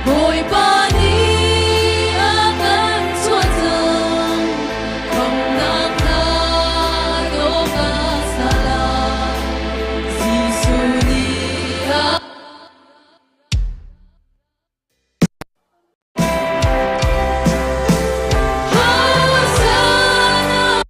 Bawipa nih a kan chuah cang, khamhnak hla dawh ka sa lai. Jesuh nih a Hosanna.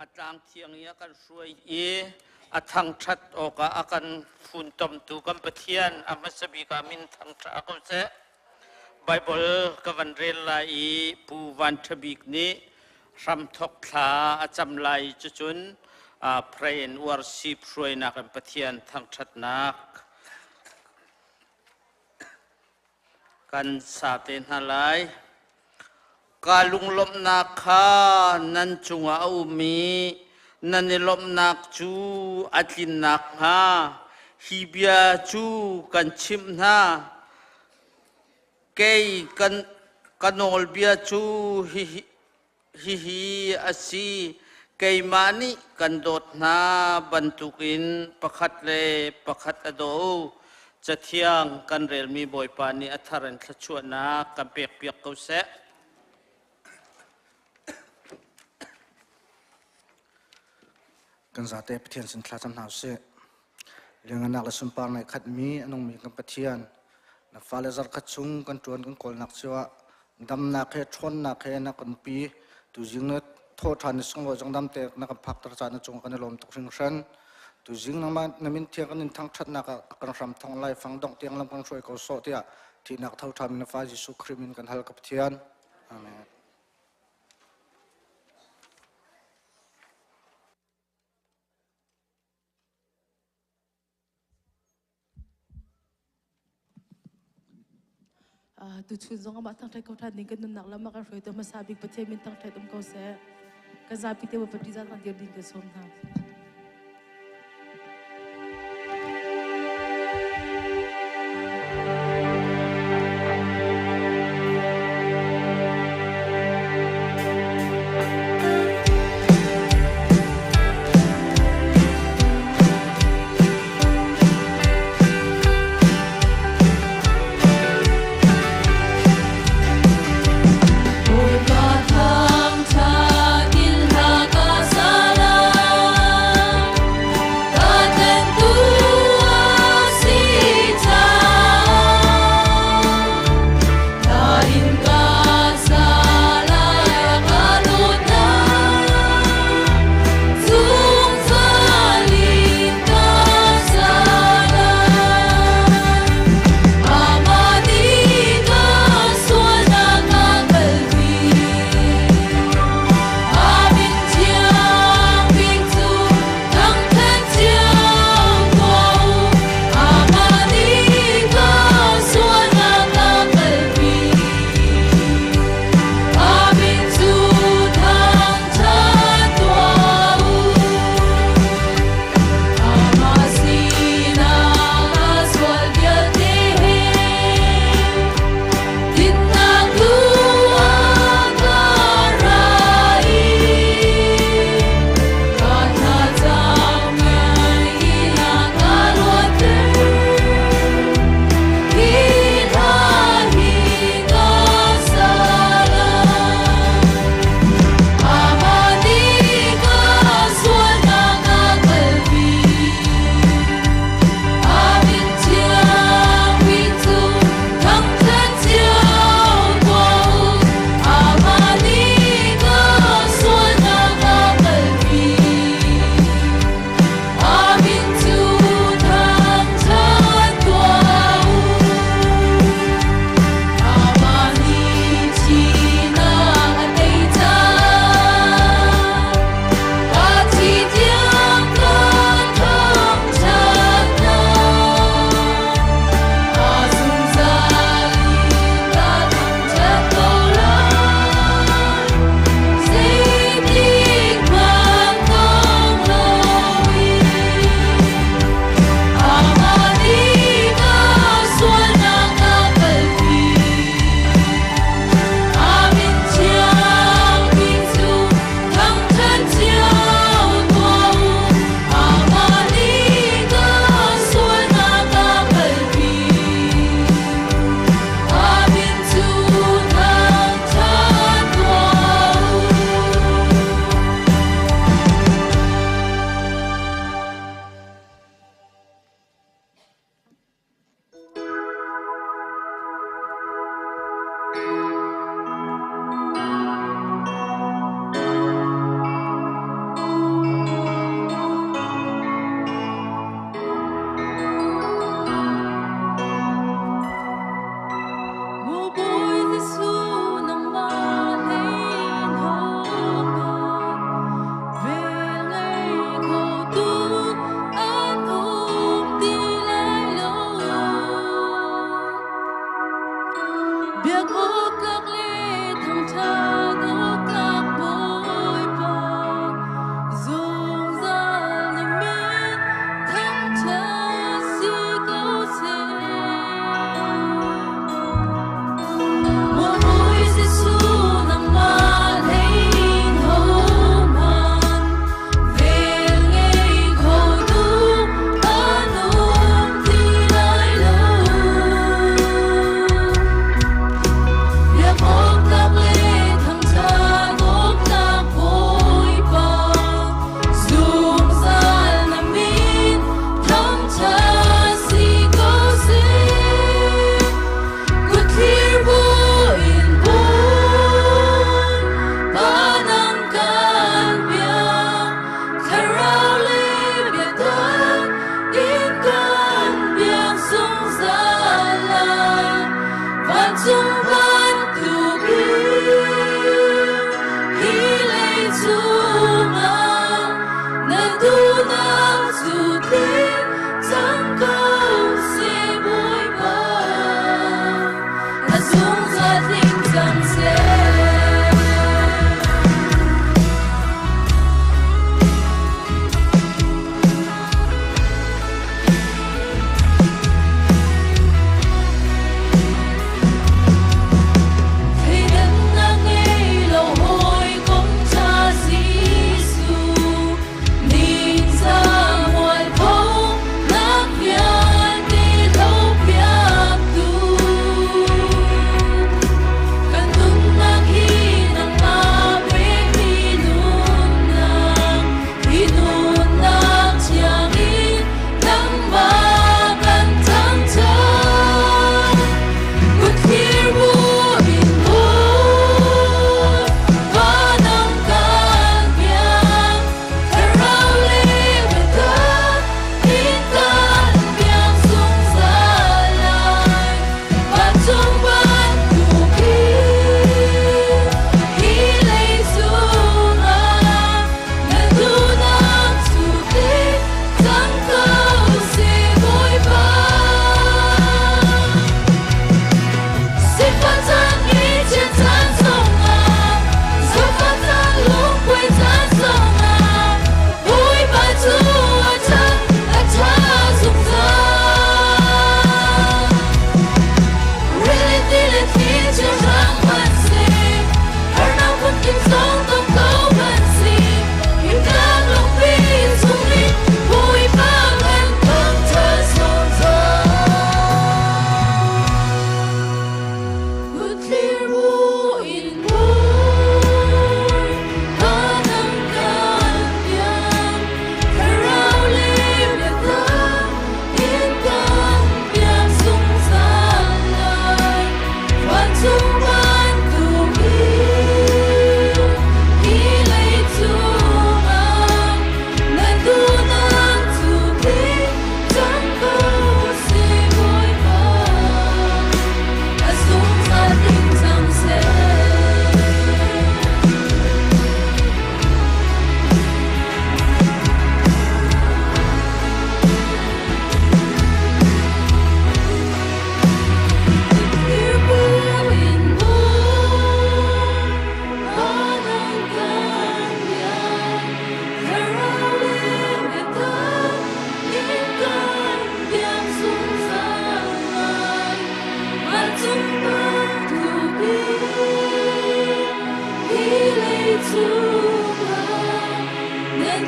A tlang thiang i a kan hruai i a thangṭhat awkah a kan funtomtu kan Pathian a hmasa bik ah min thangṭha ko seh. Baibal ka van rel lai i Pu Van Ṭha Bik nih hramthok thla a cam lai cucun pray and worship hruainak in Pathian thangṭhatnak kan sa te hna lai. Ka lunglawmhnak kha nan cungah a um i nan i lawmhnak cu a tlin nakhnga hi bia cu kan chimh hna. Kei ka nawlbia cu hihi a si: keimah nih kan dawt hna bantukin pakhat le pakhat a daw u. Cathiang kan relmi Bawipa nih a thar in thluachuahnak kan pekpiak ko seh. Kan zate Pathian sin thla cam hna usih. Lianganak le sunparnak khatmi a nungmi kan Pathian, na fale zarkhat chung kan ṭuan kan kawlnak cio ah damnak he ṭhawnnak he na kan pi. Tuzing na thawhṭhan ni sunglawi zong dam te na kan phakter caan na cung kan i lawm tuk hringhran. Tuzing nangmah na min thiang kan in thangṭhatnak ah kan hram thong lai fang dongh tiang lam kan hruai ko sawh tiah thihnak tho ṭhan na fa Jesuh Khrih min kan hal ka Pathian. Amen. Tuchun zong amah thangṭhat ko ṭhan ding kan nunnak lam a kan hruaitu hmasa bik Pathian min thangṭhat um ko seh. Kan zapi te Bawipa ṭihzah kan dir ding kan sawm hna. Bawipa thangṭhat in hla ka sa lai.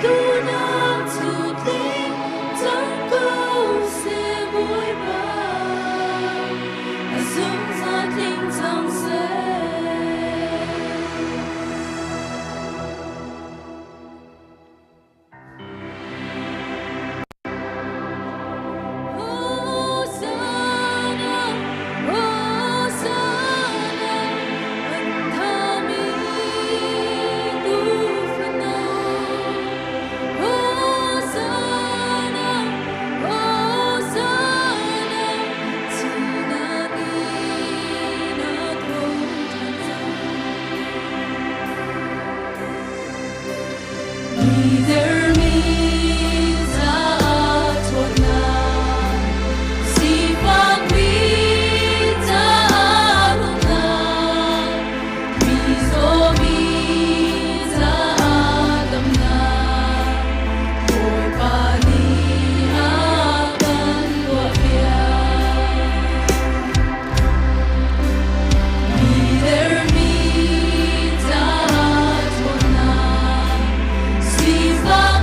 Duhnak cu tling cang ko seh Bawipa, a zungzal tling cang seh. Hosanna, Hosanna, an thami tuufano. Hosanna, Hosanna, thihnak in a tho ṭhan cang. Mi caah ṭhawnnak, sifakmi caah rumnak, mizawmi caah damnak, Bawipa nih a kan tuahpiak. Mi dermi caah ṭhawnnak, sifak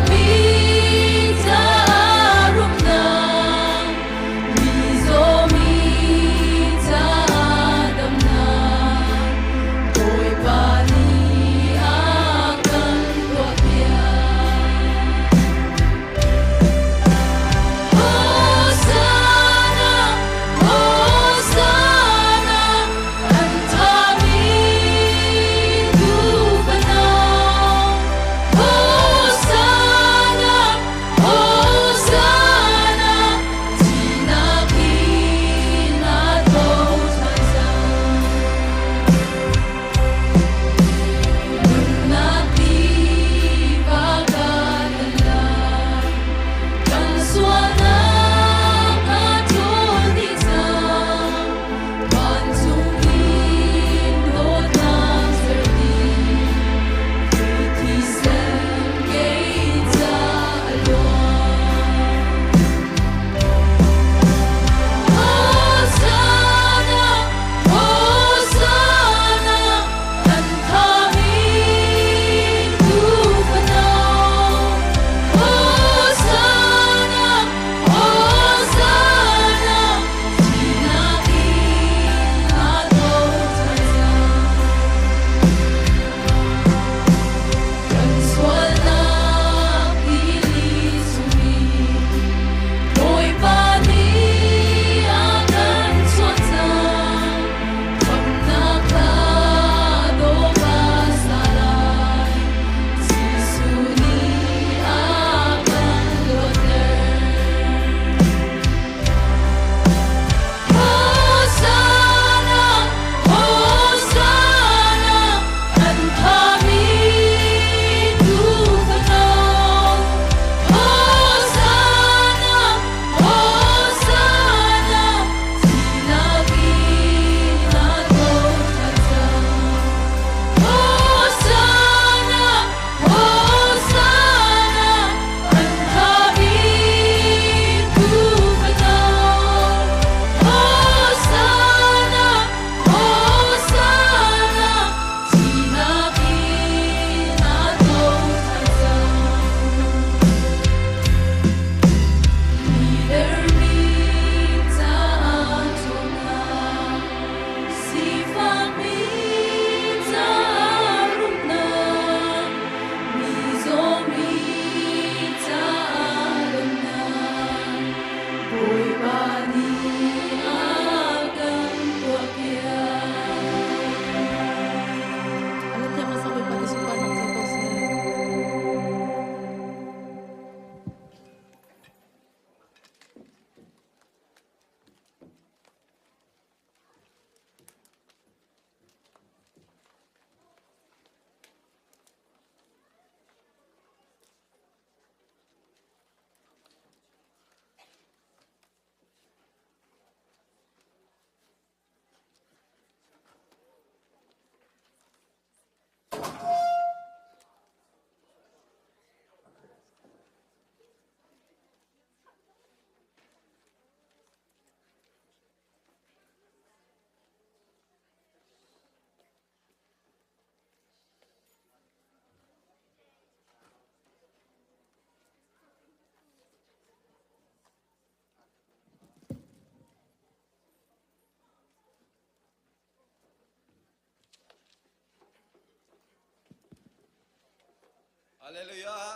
Hallelujah.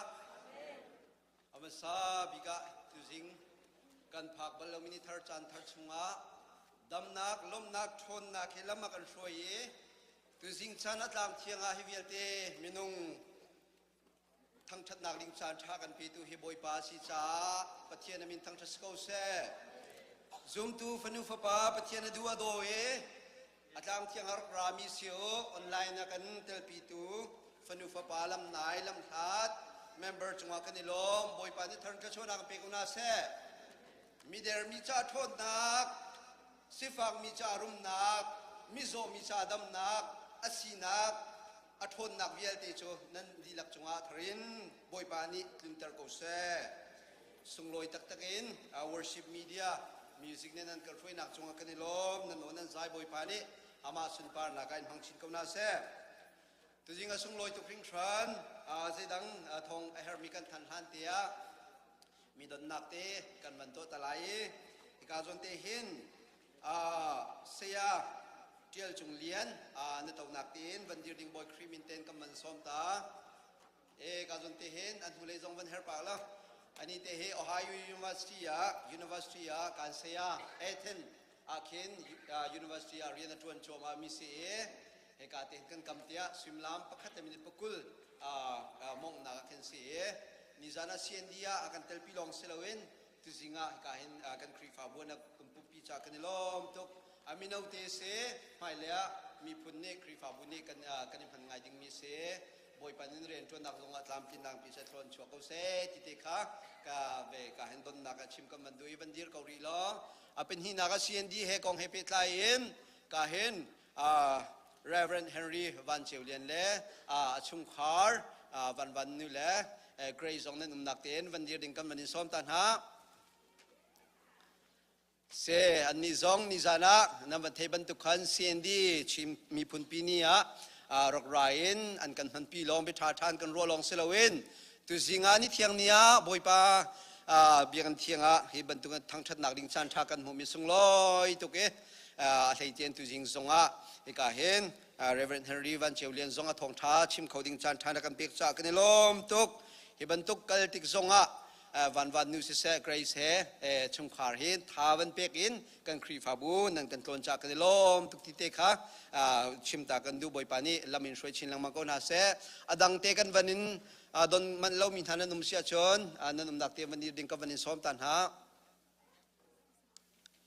A hmasa bik ah tuzing kan phak bal lomi ni thar caan thar chungah damnak, lawmhnak, ṭhawnnak he lam a kan hruai i tuzing chan a tlang thiang ah hi vialte minung thangṭhatnak ding caan ṭha kan petu hi Bawipa a si caah Pathian a min thangṭhat si ko seh. Zumtu fanu fapa Pathian a duh a daw i A tlangthiang a rak rami si u, online a kan telpitu fanu fapa lamnai lamhlat member cungah kan i lawm. Bawipa nih thar thluachuahnak kan pe ko hna seh. Mider mi ca ṭhawnnak, sifak mi ca rumnak, mizaw mi ca damnak, a sinak, a ṭhawnnak vialte cu nan dihlak cungah tharin Bawipa nih tlunter ko seh. Sunglawi taktak in worship media music nih nan kan hruainak cungah kan i lawm. Nan aw nan zai Bawipa nih amah sunparnak ah in hmang chin ko hna seh. Tuzing a sunglawi tuk hringhran. Zeidang thawng a herhmi kan than hlan te ah mi donnak te kan van tuah ta lai i hika zawn te hin saya Tial Cung Lian na tonak tein van dir ding Bawi Khrih min ten kan van sawm ta. E ka zon te hin an hnulei zong van her pa la. Ani te hi Ohio University ah University ah kan saya Ethan ah khin University ah rian a tuan cuahmah mi si i hika te hin kan kam tiah suimilam pakhat le minute pakul mongnak ah khin si i nizan ah CND ah a kan telpi lawng si loin tuzing ah hika hin kan Khrihfabu na kan pumpi ca kan i lawm tuk. A mino te si hmailei ah miphun nih Khrihfabu nih kan kan i hman ngai dingmi si. Bawipa nin rian ṭuannak zongah tlamtlinnak pi seh thlawn chuak ko seh ti te kha ka ve ka hen donnak ah chim kan van duh i van dir ko rih law. A pahnihnak ah CND he kong he pehtlai in ka hin Reverend Henry Van Ceu Lian le a chungkhar Van Van Nu le Grace zong nan umnak tein van dir ding kan van in sawm ta hna. Se annih zong nizan ah nan van thei bantuk khan CND Chin miphun pi ni ah rak ra in an kan hmanpi lawng bia ṭha ṭhan kan ruah lawng si loin tuzing ah ni thiang ni ah Bawipa biakinn thiang ah hi bantuk thangṭhatnak ding caan ṭha kan hmuhmi sunglawi tuk i a hleicein tuzing zong ah hika hin Reverend Henry Van Ceu Lian zong a thawngṭha chim kho ding caan ṭha na kan pek caah kan i lawm tuk. Hi bantuk kal tik zong ah Vanvan nu siseh Grace he chungkhar hin tha van pek in kan Khrihfabu nan kan tlawn ca kan i lawm tuk ti te kha chim ta kan duh. Bawipa nih lam in hruai chin lengmang ko hna seh. A dang te kan van in don manh lomi hna nan um si ahcun nan umnak te van ding ka van in sawm ta hna.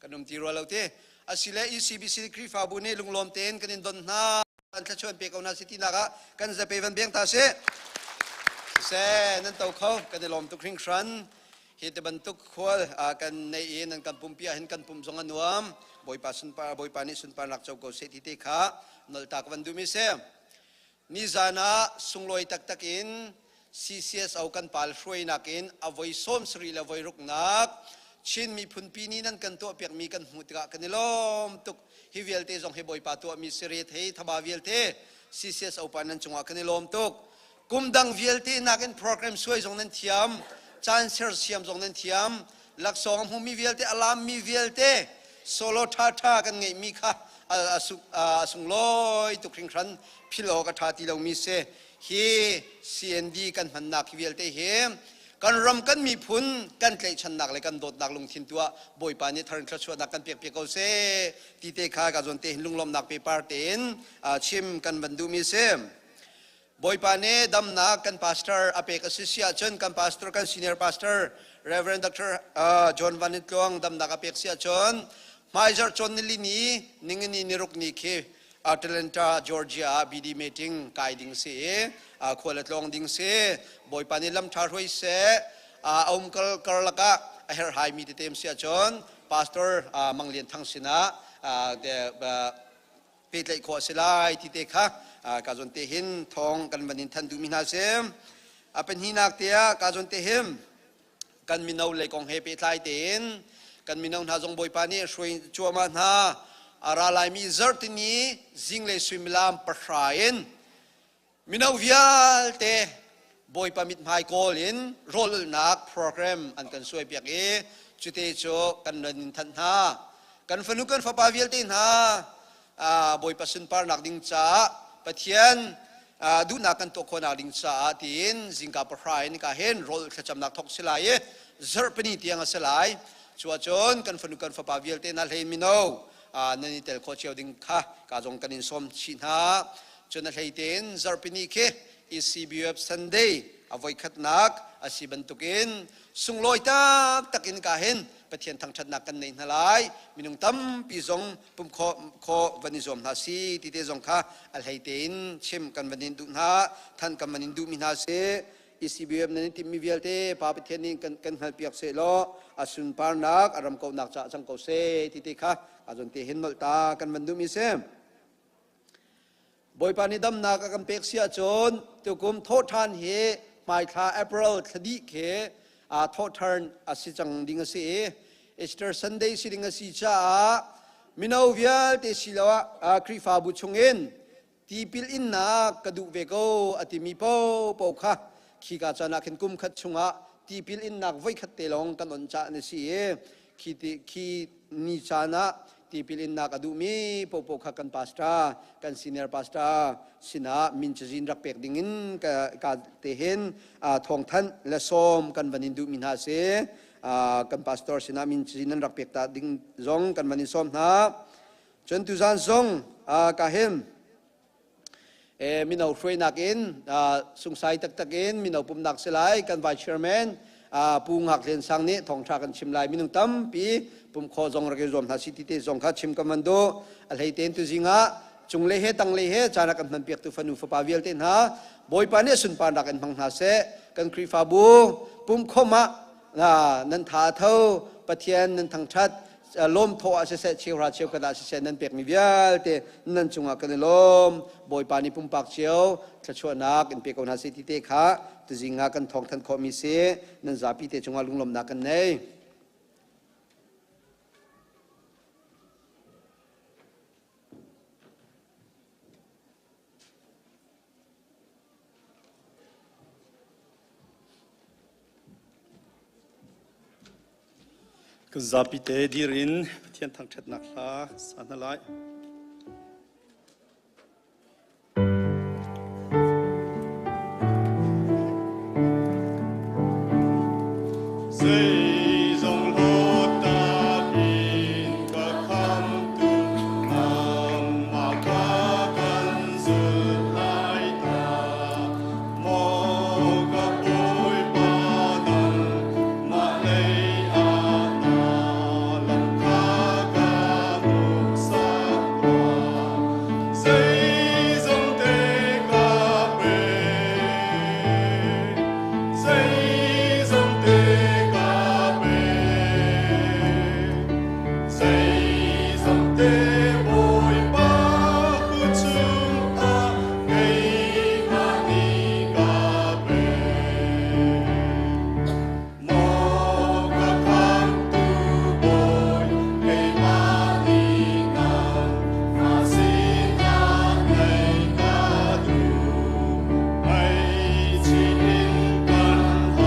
Kan um ti rua lo ti asile ECBC Khrihfabu nih lunglawm tein kan in don hna, an thlachuan pe ko hna si tinak ah kan zape van beng ta si siseh nan to kho kan i lawm tuk hringhran. Hi te bantuk khual kan nei i nan kan pumpi ah hin kan pum zong a nuam. Bawipa sunpar, Bawipa nih sunparnak co ko seh ti te kha nolta ka van duhmi si. Nizan ah sunglawi taktak in CCSO kan pal hruainak in a voi 70 le voi ruknak Chin miphun pi nih nan kan tuahpiakmi kan hmuh tikah kan i lawm tuk. Hi vialte zong hi Bawipa tuahmi si re thei thaba vialte CCSO pa nan cungah kan i lawm tuk. Kum dang vialte nakin program suai zong nan thiam, caan sersiam zong nan thiam, laksawng a hmumi vialte, a lammi vialte, solo ṭhaṭha kan ngeihmi kha a sunglawi tuk hringhran. Philh awk a ṭha ti lomi si. Hi CND kan hmannak hi vialte hi kan ram kan miphun kan tlaihchannak le kan dawtnak lungthin tu ah Bawipa nih thar in thluachuahnak kan pek piak ko seh ti te kha ka zawn te hin lunglawmnak pepar tein chim kan van duhmi si. Bawipa nih damnak kan pastor a pek a si si ahcun kan pastor, kan senior pastor Reverend Dr. John Van Tluang damnak a pek si ahcun hmaizarh cawn nili ni ningini niruk ni khi Atlanta, Georgia ah BD meeting kai ding si i khual a tlawng ding si. Bawipa nih lam ṭha hruai seh. A um kal karlak ah a herhhai mi tete si ahcun Pastor Mang Lian Thang sinah pehtlaih khawh a si lai ti te kha ka zawn te hin thawng kan van in than duhmi hna si. A pahnihnak te ah ka zawn te hin kan mino lei kong he pehtlai tein kan mino hna zong Bawipa nih hruai cuahmah hna. A ra laimi zarhtini zinglei suimilam 10 in mino vialte Bawipa mithmai kawl in rawlulhnak program an kan suaipiak i cute cu kan ran in thanh hna. Kan fanu kan fapa vialte hna, Bawipa sunparnak ding caah Pathian Duhnak kan tuah khawhnak ding caah tiin zingka pahra in ka hin rawl thlacamnak thawk si lai i zarhpini tiang a si lai. Cuahcun kan fanu kan fapa vialte hna hlei mino nan i tel khawh cio ding kha ka zong kan in sawm chih hna. Cun a hlei tein zarhpini khi ECBF Sunday a voikhatnak a si bantukin sunglawi taktak in ka hin Pathian thangṭhatnak kan nei hna lai. Minung tampi zong pum khawh khawh van i zuam hna si ti te zong kha a hlei tein chim kan van in duh hna than kan van in duhmi hna si. ECBM nan in timhmi vialte Pa Pathian nih kan kan hngalhpiak seh law a sunparnak a ram kauhnak caah cang ko seh ti te kha a zon te hin nolh ta kan van duhmi si. Bawipa nih damnak a kan pek si ahcun tukum thawhṭhan hi hmaithla April thladih khi thawhṭhan a si cang ding a si i Easter Sunday si ding a si caah mino vialte siloah Khrihfabu chungin tipil innak ka duh ve ko a timi paohpaoh kha khika caan ah khin kum khat chungah tipil innak voikhat te lawng kan on cah na si i khi khi ni caan ah tipil innak a duhmi paohpaoh kha kan pastor kan senior pastor sinah min cazin rak pek dingin ka ka te hin thawngthanh le sawm kan van in duhmi hna si. Kan pastor sinah min cazin nan rak pek ta ding zong kan van in sawm hna. Cun tuzan zong ka him mino hruainak in sungsai taktak in mino pumnak si lai. Kan vice chairman Pu Ngak Hlen Sang nih thawngṭha kan chim lai. Minung tampi pum kho zong rak i zuam hna si ti te zong kha chim kan van duh. A hlei tein tuzing ah cung le he tang le he caan a kan hman piak tu fanu fapa vialte hna Bawipa nih sunparnak in hmang hna seh. Kan Khrihfabu pum khom ah nan tha tho, Pathian nan thangṭhat, lawm thawh ah siseh, cheuhra cheukhat ah siseh, nan pekmi vialte nan cungah kan i lawm. Bawipa nih pumpak cio thluachuahnak in pe ko hna seh ti te kha tuzing ah kan thawng than khawhmi si. Nan zapi te cungah lunglawmhnak kan nei. Kan zapi te dir in Pathian thangṭhatnak hla sa hna lai. Zeizong hlawtnak in ka khamtu nangmah kha kan zulh lai ta. Maw ka Bawipa nangmah lei ah na lam kha ka hmuhsak tuah. Zeizong te ka pe. Zeizong te ka pe. Zeizong te Bawipa kut chungah keimah nih ka pe. Maw ka khamtu Bawi, keimah nih nangmah sinah naih ka duh. Ngaihchih in kan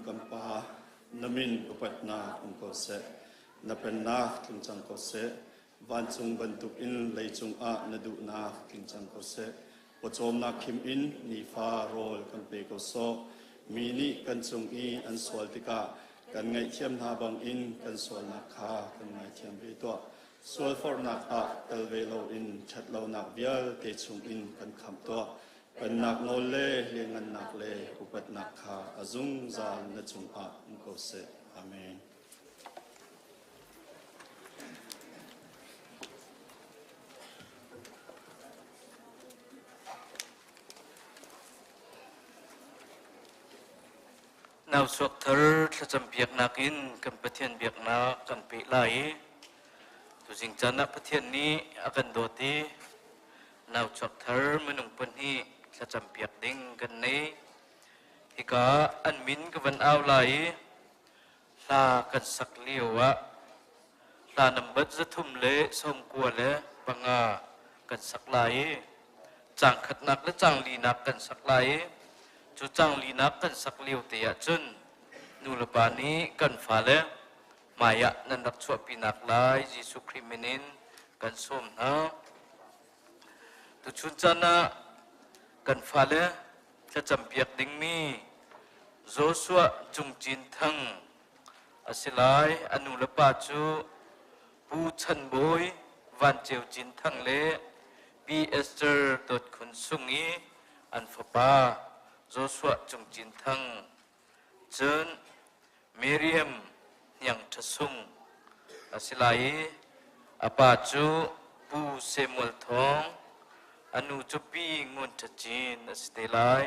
kan Pa, na min upatnak um ko seh. Na pennak tlung cang ko seh. Vancung bantuk in leicung ah na duhnak tling cang ko seh. Pawcawmnak khim in nifa rawl kan pe ko sawh. Mi nih kan cung i an sual tikah kan ngaihthiam hna bangin kan sualnak kha kan ngaithiam ve tuah. Sualforhnak ah tel ve loin ṭhatlonak vialte chungin kan khamh tuah. Pennak nawl le lianngannak le upatnak kha a zungzal na cungah um ko seh. Amen. Nau chuak thar thlacam biaknak in kan Pathian biaknak kan peh lai i tuzing caan ah Pathian nih a kan dawt i nau chuak thar minung pahnih thlacam piak ding kan nei. Hika an min ka van au lai i hla kan sak lio ah hla nambat 395 kan sak lai i cang khatnak le cang linak kan sak lai i cu cang linak kan sak lio te ah cun nu le pa nih kan fale hmai ah nan rak chuahpinak lai Jesuh Khrih min in kan sawm hna. Tuchun caan ah kan fale thlacampiak dingmi Joshua Cung Cin Thang a si lai. A nu le pa cu Pu Chan Bawi Van Ceu Cin Thang le Pi Esther Dawt Khun Sung i an fapa Joshua Cung Cin Thang. Cun Miriam Hniang Ṭha Sung a si lai i a pa cu Pu Samuel Thawng, a nu cu Pi Ngun Ṭha Cin a si te lai.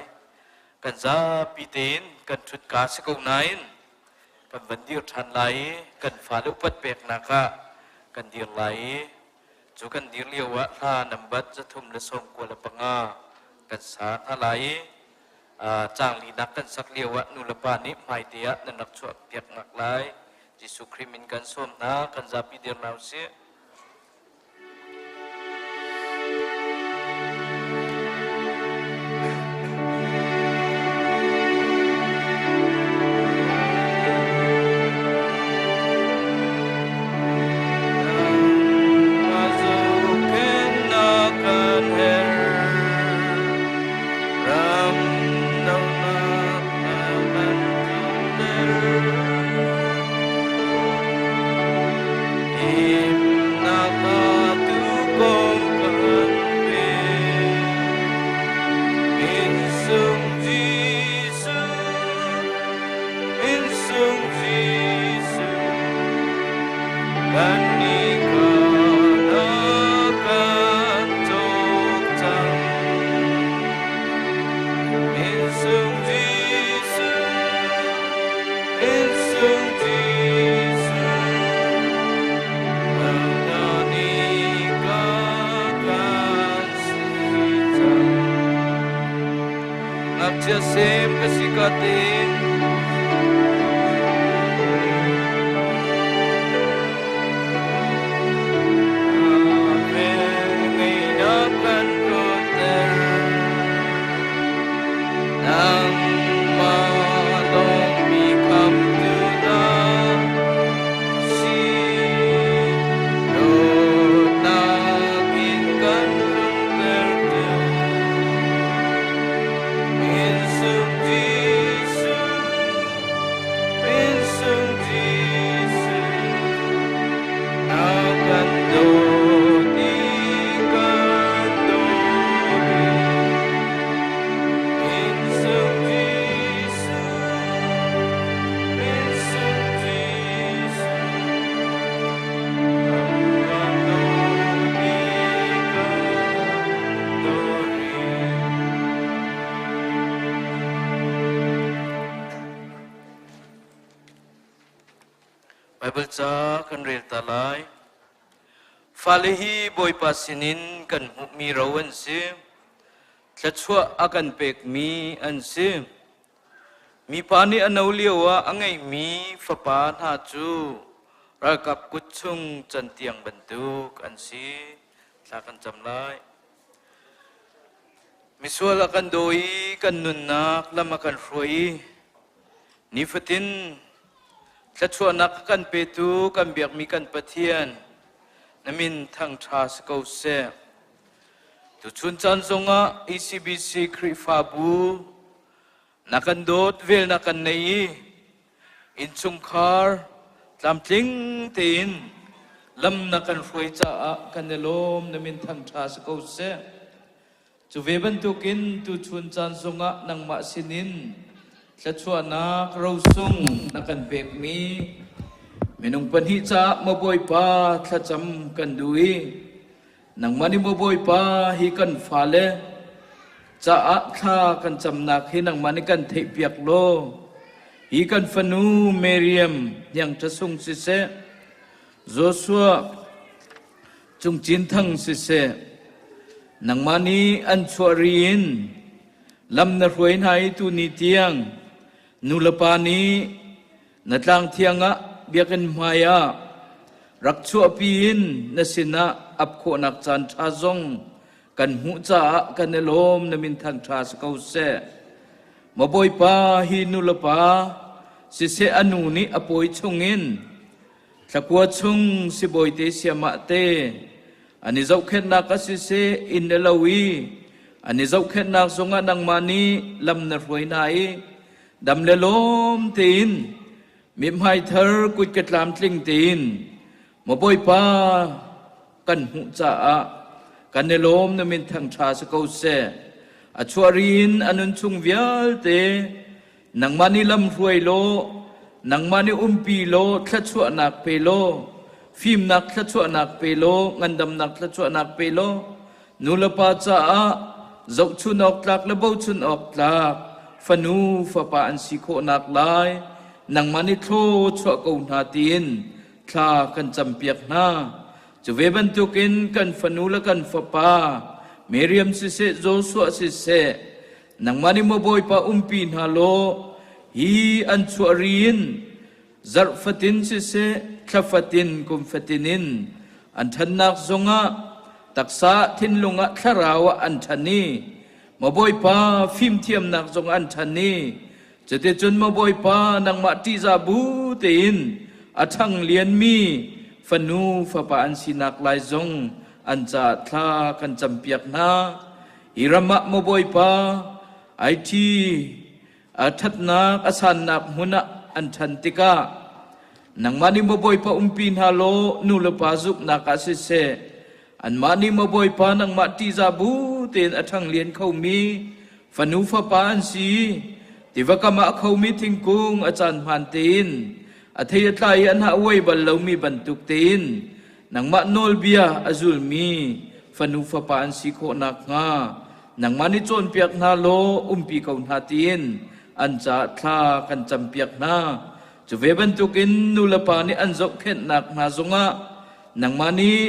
Kan zapi tein kan ṭhutka si ko nain kan van dir ṭhan lai i kan fale upat peknak ah kan dir lai i cu kan dir lio ah hla nambat 395 kan sa hna lai i Caang linak kan sak lio ah nu le pa nih hmaite ah nan rak chuah piaknak lai. Jesuh Khrih min kan sawm hna, kan zapi dir hna usih. Ngakchia sem ka si ka tein Bible ca kan rel ta lai. Fale hi Bawipa sinin kan hmuhmi ro an si. Thluachuah a kan pekmi an si. Mipa nih a no lio ah a ngeihmi fapa hna cu ralkap kut chung cantiang bantuk an si. Thla kan cam lai. Misual a kan daw i kan nunnak lam a kan hruai i Nifatin thluachuahnak kan petu kan biakmi kan Pathian na min thangṭha si ko seh. Tuchun caan zongah ECBC Khrihfabu na kan dawt vel na kan nei i innchungkhar tlamtling tein lam na kan hruai caah kan i lawm na min thangṭha si ko seh. Cu ve bantukin tuchun caan zongah nangmah sinin thluachuahnak rosung na kan pekmi minung pahnih caah maw Bawipa thlacam kan duh i nangmah nih maw Bawipa hi kan fale caah thla kan camnak hi nangmah nih kan theihpiak law hi kan fanu Miriam hniang ṭha sung siseh Joshua Cungcin Thang siseh, nangmah nih an chuah ri in lam na hruai hna i tuni tiang nulepa nih na tlang thiang ah biakinn hmai ah rak chuahpi in na sinah ap khawhnak caan ṭha zong kan hmuh caah kan i lawm na min thangṭha si ko seh. Maw Bawipa hi nulepa siseh a nu nih a pawi chungin Thlakua chung sibawite siamah te an i zohkhenhnak ah siseh inn le lo i an i zohkhenhnak zongah nangmah nih lam na hruai hna i dam le lawm tein mithmai thar kutka tlamtling tein maw Bawipa kan hmuh caah kan i lawm na min thangṭha si ko seh. A chuah ri in a nun chung vialte Nangmah nih lam hruai law, nangmah nih umpi law, thluachuahnak pe law, fimnak thluachuahnak pe law, ngandamnak thluachuahnak pe law, nulepa caah zohchun awk tlak le bochan awk tlak fanu fapa an si khawhnak lai nangmah nih thlaw chuah ko hna tiin thla kan campiak hna. Cu ve bantukin kan fanu le kan fapa Miriam siseh Joshua siseh Nangmah nih maw Bawipa umpi hna law hi an chuah ri in zarh fatin siseh thla fatin kum fatin in an ṭhannak zongah taksa thinlung ah thlarau ah an ṭhan i maw Bawipa fimthiamnak zong an ṭhan i cuticun maw Bawipa nangmah ṭihzah bu tein a ṭhang lianmi fanu fapa an sinak lai zong an caah thla kan campiak hna. Hi ram ah maw Bawipa, IT a ṭhatnak a sannak hmun ah an ṭhan tikah nangmah nih maw Bawipa umpi hna law nu le pa zumhnak ah siseh anmah nih maw Bawipa nangmah ṭihzah bu tein a ṭhang lian khomi fanu fapa an si tiva kam ah a khomi thingkung a caan hmaan tein a thei a tlai i an ha uai bal lomi bantuk tein Nangmah nawlbia a zulmi fanu fapa an si khawh nakhnga nangmah nih cawnpiak hna law umpi ko hna tiin an caah thla kan campiak hna. Cu ve bantukin nulepa nih an zohkhenhnak hna zongah nangmah nih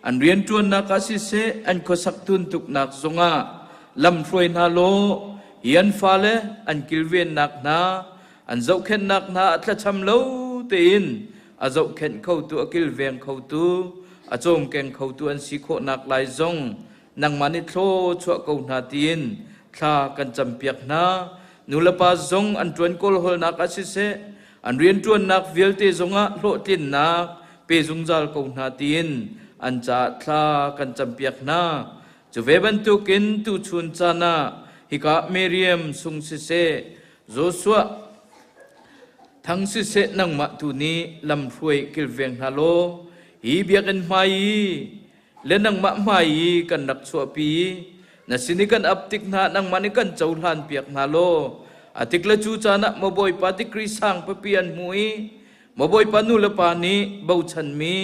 an rianṭuannak ah siseh an khuasak tuntuknak zongah lam hruai hna law hi an fale an kilvennak hna an zohkhenhnak hna ah thlacham lo tein a zohkhenh khotu a kilveng khotu a cawmkeng khotu an si khawhnak lai zong nangmah nih thlaw chuah ko hna tiin thla kan campiak hna nulepa zong an ṭuan kawlhawlnak ah siseh an rianṭuannak vialte zongah hlawhtlinnak pe zungzal ko hna tiin an caah thla kan campiak hna cu ve bantukin tuchun caan ah hika Miriam sung siseh Joshua thang siseh nangmah tu nih lamhruai kilveng hna law hi biakinn hmai i le nangmah hmai i kan rak chuahpi na sin i kan ap tik hna nangmah nih kan cohlan piak hna law a tik le cu caan ah maw Bawipa tikri sang papi an hmu i maw Bawipa nu le pa nih bochanmi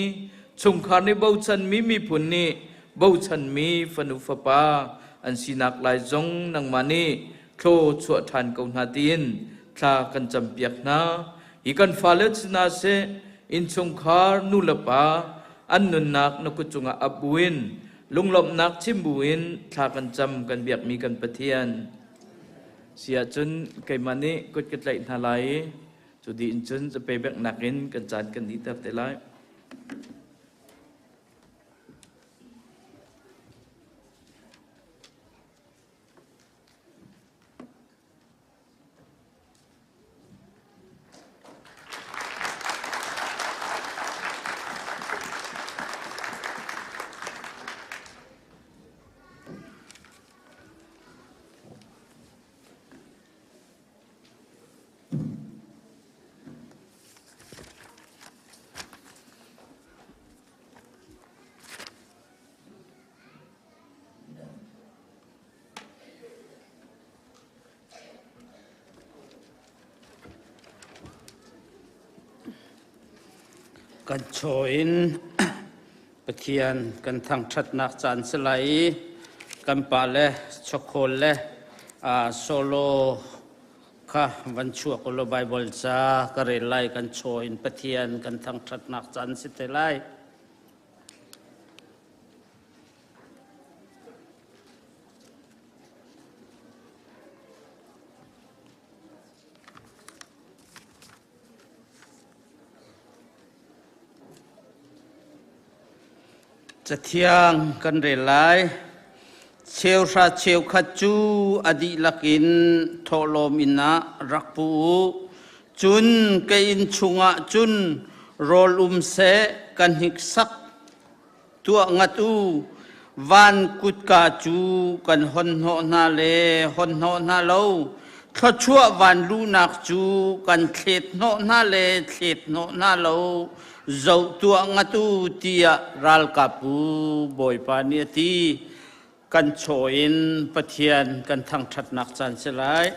chungkhar nih bochanmi miphun nih bochanmi fanu fapa an sinak lai zong nangmah nih thlaw chuah ṭhan ko hna tiin thla kan campiak hna. Hi kan fale hna seh innchungkhar nu le pa an nunnak na kut cungah ap buin lunglawmhnak chim buin thla kan cam kan biakmi kan Pathian. Si ahcun keimah nih kut ka tlaih hna lai i cu dih in cun zapei benghnak in kan caan kan dihter te lai. Kan chaw in Pathian kan thangṭhatnak caan si lai i kan pale chawkhawl le solo kha van chuak u law Baibal ca ka rel lai. Kan chaw in Pathian kan thangṭhatnak caan si te lai. Cathiang kan rel lai. Cheuhra cheukhat cu a dihlak in thawhlawm inn ah rak pu u. Cun ka inn chungah cun rawl um seh ka hniksak tuah ngat u. Van kutka cu kan hon hnawh hna le hon hnawh hna lo. Thluachuah van luhnak cu kan thlet hnawh hna le thlet hnawh hna lo. Zoh tuah ngat u tiah ralkap u Bawipa nih a ti. Kan chaw in Pathian kan thangṭhatnak caan si lai.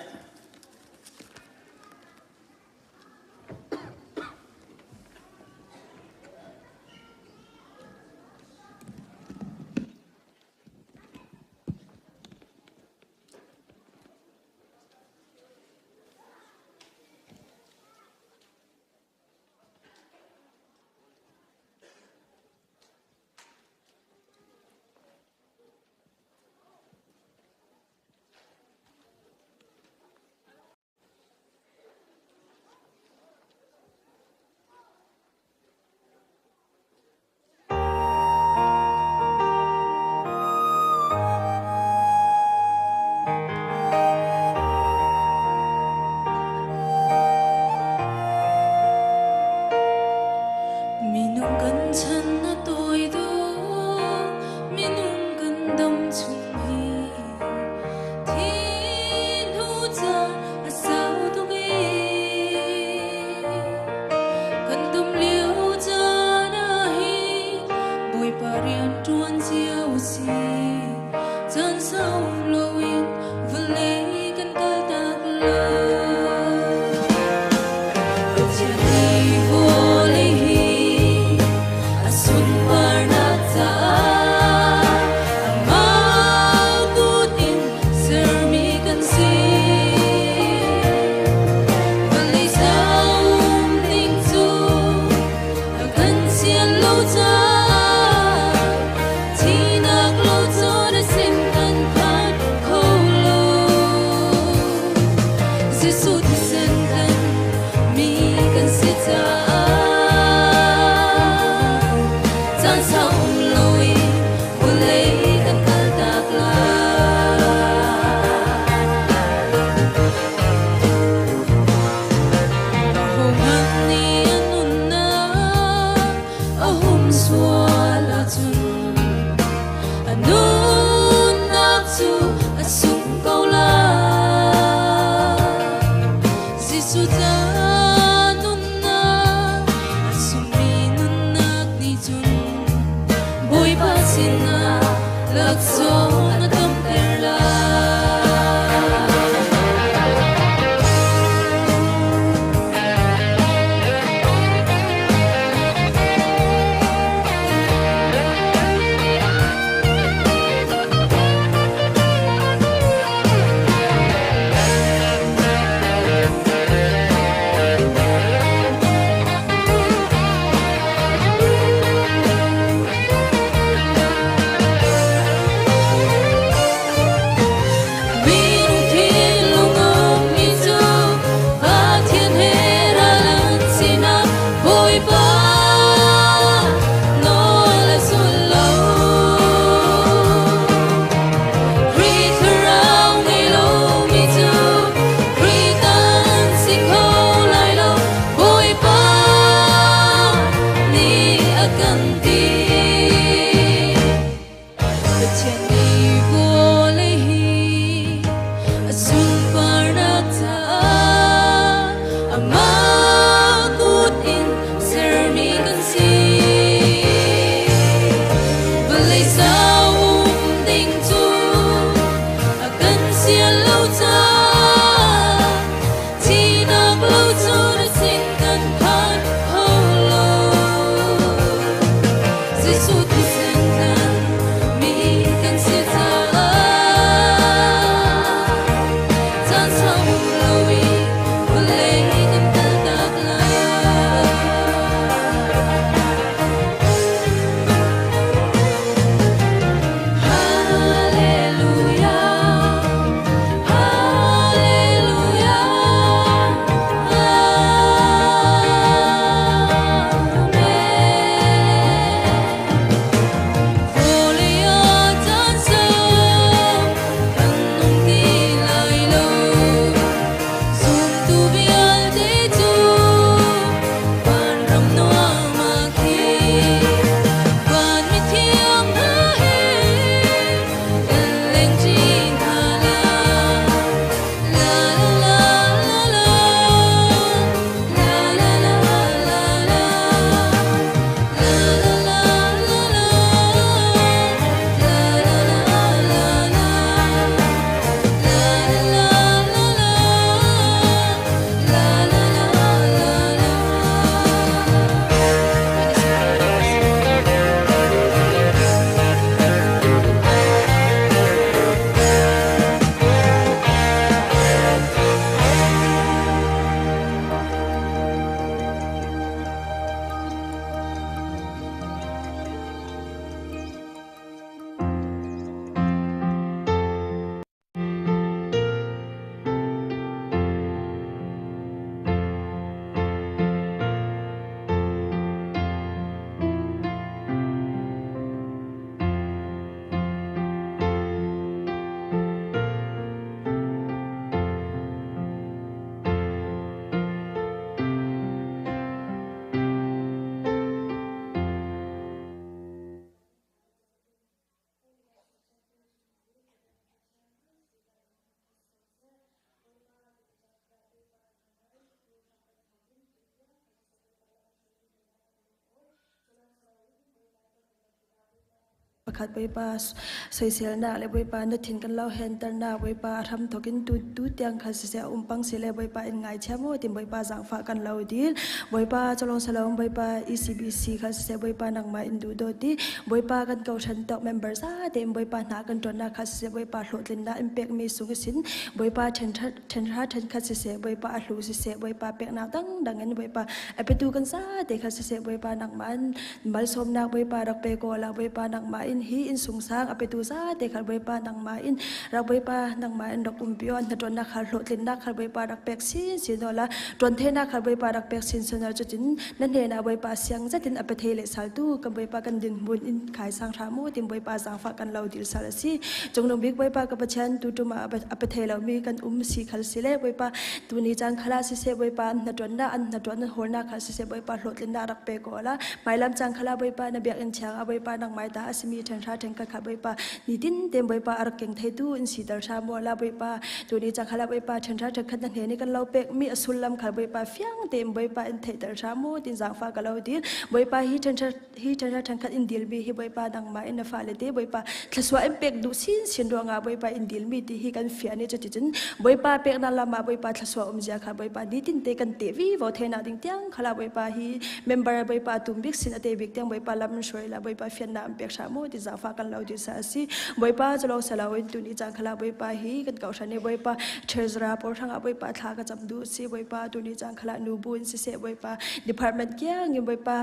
khat Bawipa soiselnak le Bawipa na thin kan lo henternak Bawipa a hram thawk in tu tu tiang kha siseh a um pang si le Bawipa in ngaithiam u tin Bawipa zaangfah kan lo dil. Bawipa cawlong salong Bawipa ECBC kha siseh Bawipa nangmah in duh dawt i Bawipa kan kohhran tok member za tein Bawipa hna kan ṭuannak kha siseh Bawipa hlawhtlinnak in pekmi sung isin Bawipa ṭhenhra ṭhenkhat siseh Bawipa a hlu siseh Bawipa peknak dangdang in Bawipa a petu kan za te kha siseh Bawipa nangmah in malsawmnak Bawipa rak pe ko la Bawipa nangmah in hi in sungsang a petu za te kha Bawipa nangmah in rak Bawipa nangmah in rak umpi on na ṭuannak khal hlawhtlinnak khal Bawipa rak pek sin sin la ṭuan thenak khal Bawipa rak pek sin sin cutin na hnenah Bawipa siang zetin a pe le saltu kan Bawipa kan dinhmun in khai sang hram u tin Bawipa zaangfah kan lo dil sal a si. Cungnung bik Bawipa ka Pathian tu tum ah a pe thei lomi kan um si khal si le Bawipa tu ni caan khala siseh Bawipa an hnaṭuannak an hnaṭuan an hawlnak kha siseh Bawipa hlawhtlinnak rak pe ko la hmailam caan khala Bawipa na biakinn thiang ah Bawipa nangmai ta a simi ṭhenhra ṭhenkhat kha Bawipa nitin ten Bawipa a rak keng theitu in siter hram u la Bawipa tu ni caan khala Bawipa ṭhenhra ṭhenkhat na hne ni kan lo pek mi a sullam kha Bawipa fiang tein Bawipa in theihter hram u tin zaangfah ka lo dil Bawipa hi ṭhenhra hi ṭhenhra ṭhenkhat in dilmi hi Bawipa nangmah in na fale te Bawipa thlasua in pek duh sinsin ruangah Bawipa in dilmi ti hi kan fian i cuticun Bawipa peknak lam ah Bawipa thlasua um zia kha Bawipa nitin te kan te vi vo thenak ding tiang khala Bawipa hi member Bawipa tum bik sin ate bik tiang Bawipa lam in hruai la Bawipa fiannak in pek hram u ti zaangfah kan lo ti sa a si Bawipa cu lo salo in tuni cang khala Bawipa hi kan kohhran i Bawipa treasurer pawl hrangah Bawipa thla ka cam duh si Bawipa tuni cang khala nu bu in siseh Bawipa department kiang in Bawipa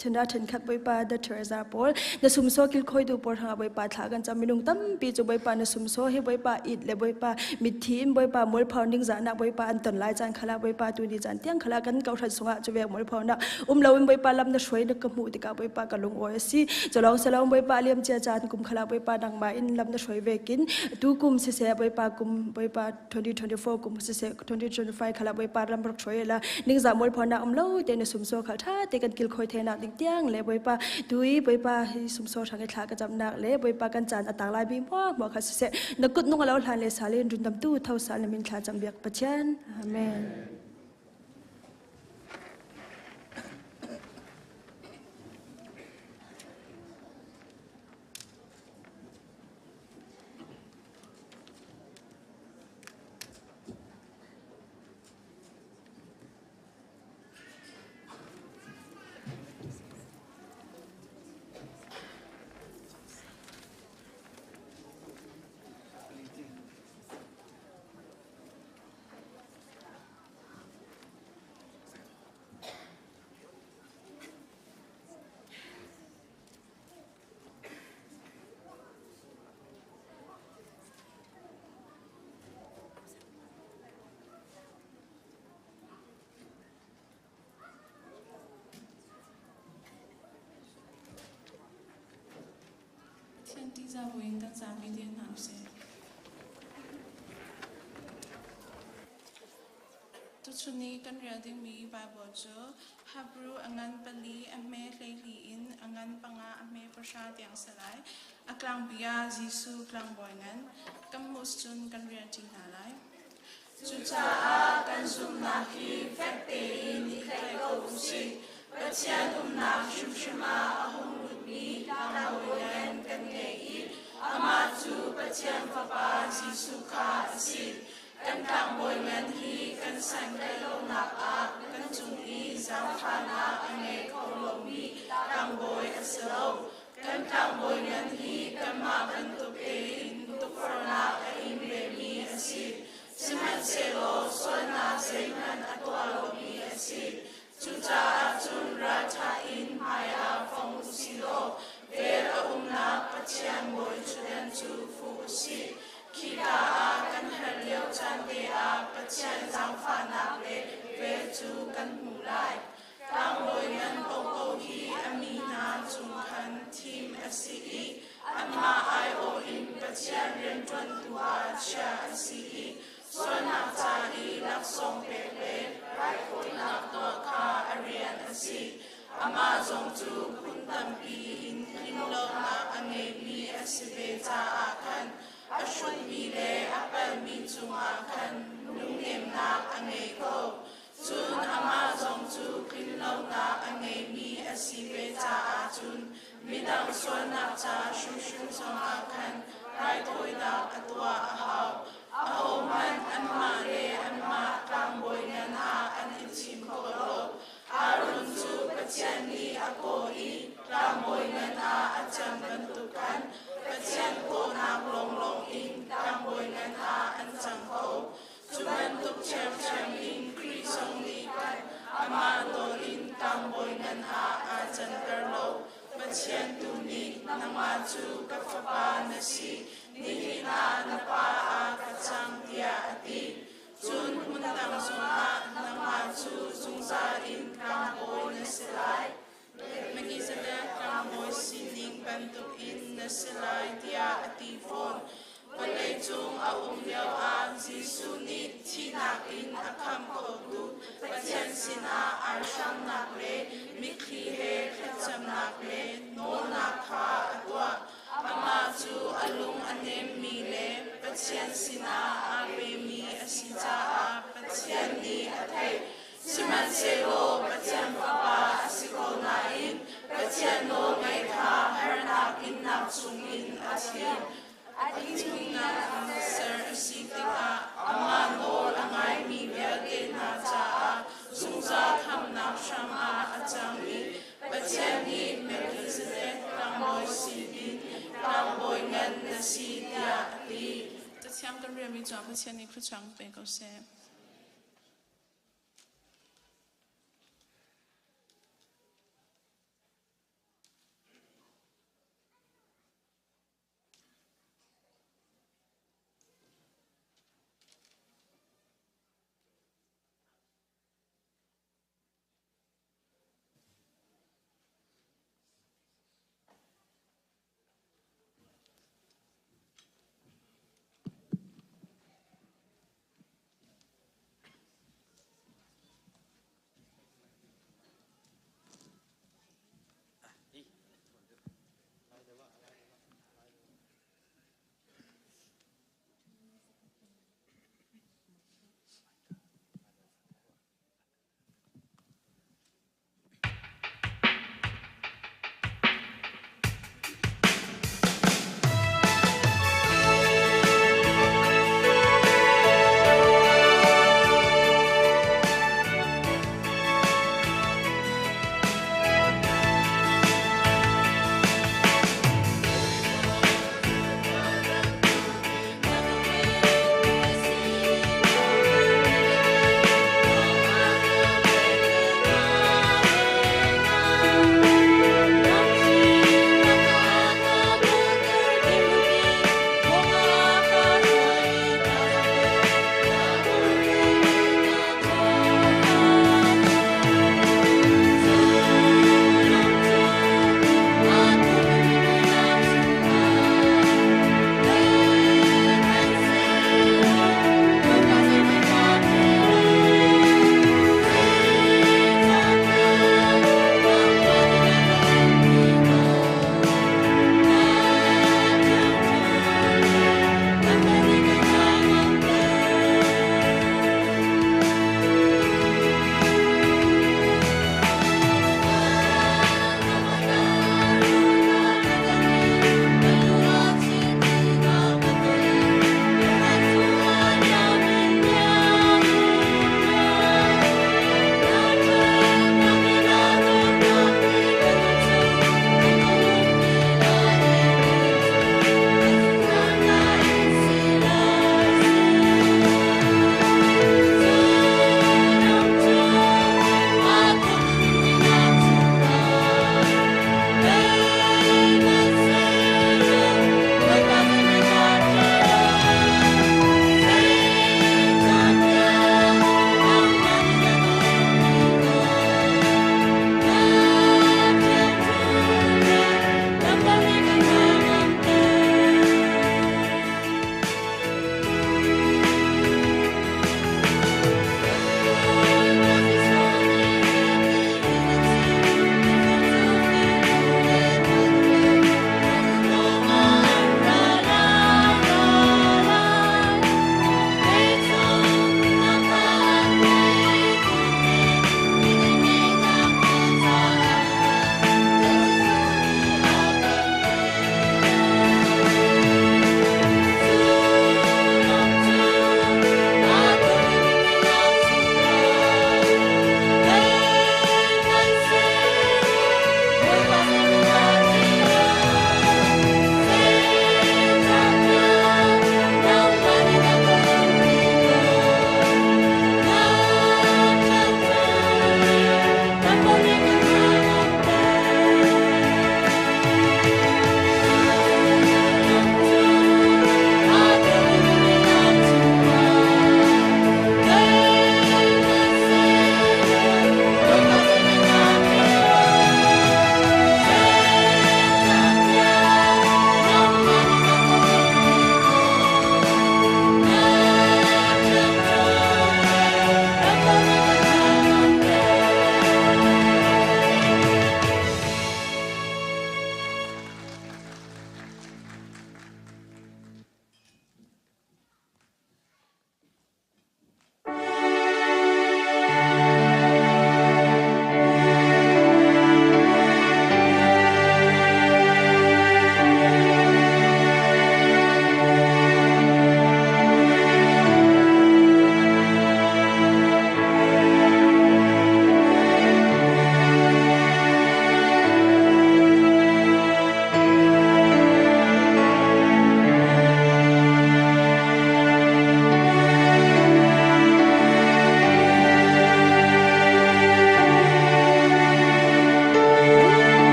Chenra ṭhenkhat Bawipa the Teresa pawl na sumsaw kilkhawi tu pawl hrangah Bawipa thla kan cam minung tampi cu Bawipa na sumsaw hi Bawipa it le Bawipa mitthi in Bawipa mualpho ningzahnak Bawipa an ton lai caan khala Bawipa tu ni caan tiang khala kan kohhran sungah cu vek mualphonak um loin Bawipa lam na hruai na ka hmuh tikah Bawipa ka lungawi a si culawng salong Bawipa liam cia caan kum khala Bawipa nangmah in lam na hruai vekin tu kum siseh Bawipa kum Bawipa 2024 kum siseh 2025 khala Bawipa ram rak hruai la ningzah mualphonak um lo te na sumsaw khal tha te kan kil khoi the nak ding tiang le Bawipa tui Bawipa hi sumsaw hrang i thla ka camnak le Bawipa kan caan atang lai bi hmuah hmuah kha siseh na kut nung alo hlan le salin rundam tu tho sal na min thla cam biak Pathian amen. Pathian ṭihzah buin kan zapi dir hna usih. Tuchun i kan rel dingmi Baibal cu Hebru a ngan pali, a hme 12 in a ngan panga, a hme pahra tiang si lai. A tlangpi ah Jesuh tlangbawi ngan kan hmuh cun kan rianṭi hna lai. Cucaah kan zumhnak hi fek tein i tlaih ko u sih. Pathian umnak hrimhrim ah a hung lutmi tlangbawi ngan kan ngei i amah cu Pathian Fapa Jesuh kha a si. Kan tlangbawi ngan hi kan santlaih lonak ah kan cung i zaangfahnak a ngei kho lomi tlangbawi a si lo. Kan tlangbawi ngan hi kanmah bantuk tein tukforhnak a ing vemi a si. Sihmanhsehlaw sualnak zeihmanh a tuah lomi a si. Cucaah cun ralṭha in hmaiah fong u sih law vel a umnak Pathian bawi ṭhutdan cu fuh u sih. Khika ah kan herh lio caan te ah Pathian zaangfahnak le vel cu kan hmuh lai. Tlangbawi ngan paohpaoh hi a mi hna cung khan thim a si i anmah aiawh in Pathian rianṭuantu ah chiah a si i sualnak ca i laksawng pek le raithawinak tuah kha a rian a si. Amah zong cu phun tampi in tlinlonak a ngeimi a si ve caah khan a hrutmi le a palhmi cungah khan lungnemnak a ngei ko. Cun amah zong cu tlinlonak a ngeimi a si ve caah cun midang Midang sualnak ca hrimhrim zongah khan raithawinak a tuah a hau. Ahohmanh anmah le anmah tlangbawi ngan ah an i thim kho lo. Aaron cu Pathian nih a kawh i tlangbawi ngan ah a can bantuk khan Pathian kawhnak lawnglawng in tlangbawi ngan ah an cang kho. Cu bantuk ṭhiamṭhiam in Khrih zong nih khan amah nawl in tlangbawi ngan ah aa canter lo. Pathian tu nih nangmah cu ka fapa na si, nihin ah na pa ah ka cang tiah a ti. Cun hmun dang zongah nangmah cu zungzal in tlangbawi na si lai. Melchizedek tlangbawi sining bantukin na si lai tiah a ti fawn. Vawleicung a um lioah Jesuh nih thihnak in a khamh khotu Pathian sinah arhramnak le mitthli he thlacamnak le nawlnak kha a tuah. Amah cu a lung a nemmi le Pathian sinah aa pemi a si caah Pathian nih a theih. Sihmanhsehlaw Pathian Fapa a si ko nain Pathian nawlngaih kha harnak innak chungin a thim. A thihnak in ser a si tikah amah nawl a ngaimi vialte hna caah zungzal khamhnak hram ah a cang i Pathian nih Melchizedek tlangbawi sinin tlangbawi ngan na si tiah a ti. Cathiang kan relmi cungah Pathian nih thluachuah pe ko seh.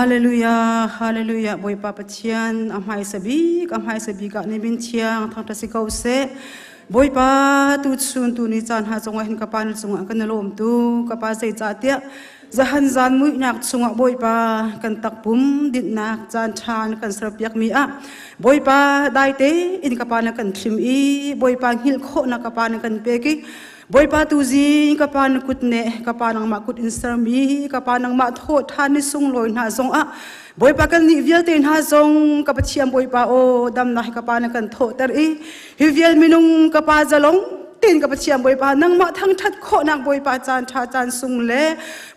Hallelujah, hallelujah. Bawipa Pathian a hmaisa bik, a hmaisa bik ah ni min thiang thangṭhat si ko seh. Bawipa tu chun tu ni caan ha cungah hin ka pa na cungah kan i lawm tu ka pa zeicahtiah zahan zan muihnak chungah Bawipa kan takpum dinhnak caan ṭha na kan serpiak mi ah Bawipa dai tein ka pa na kan thlim i Bawipa hngilh khawhnak ka pa na kan pek i Bawipa tuzing ka pa na kut ne ka pa nangmah kut in sermi ka pa nangmah thawh ṭhan ni sunglawi hna zongah Bawipa kan nih vialte hna zong ka Pathian Bawipa aw damnak hi ka pa na kan thawhter i hi vial minung ka pa zalong tein ka Pathian Bawipa nangmah thangṭhat khawhnak Bawipa caan ṭha caan sung le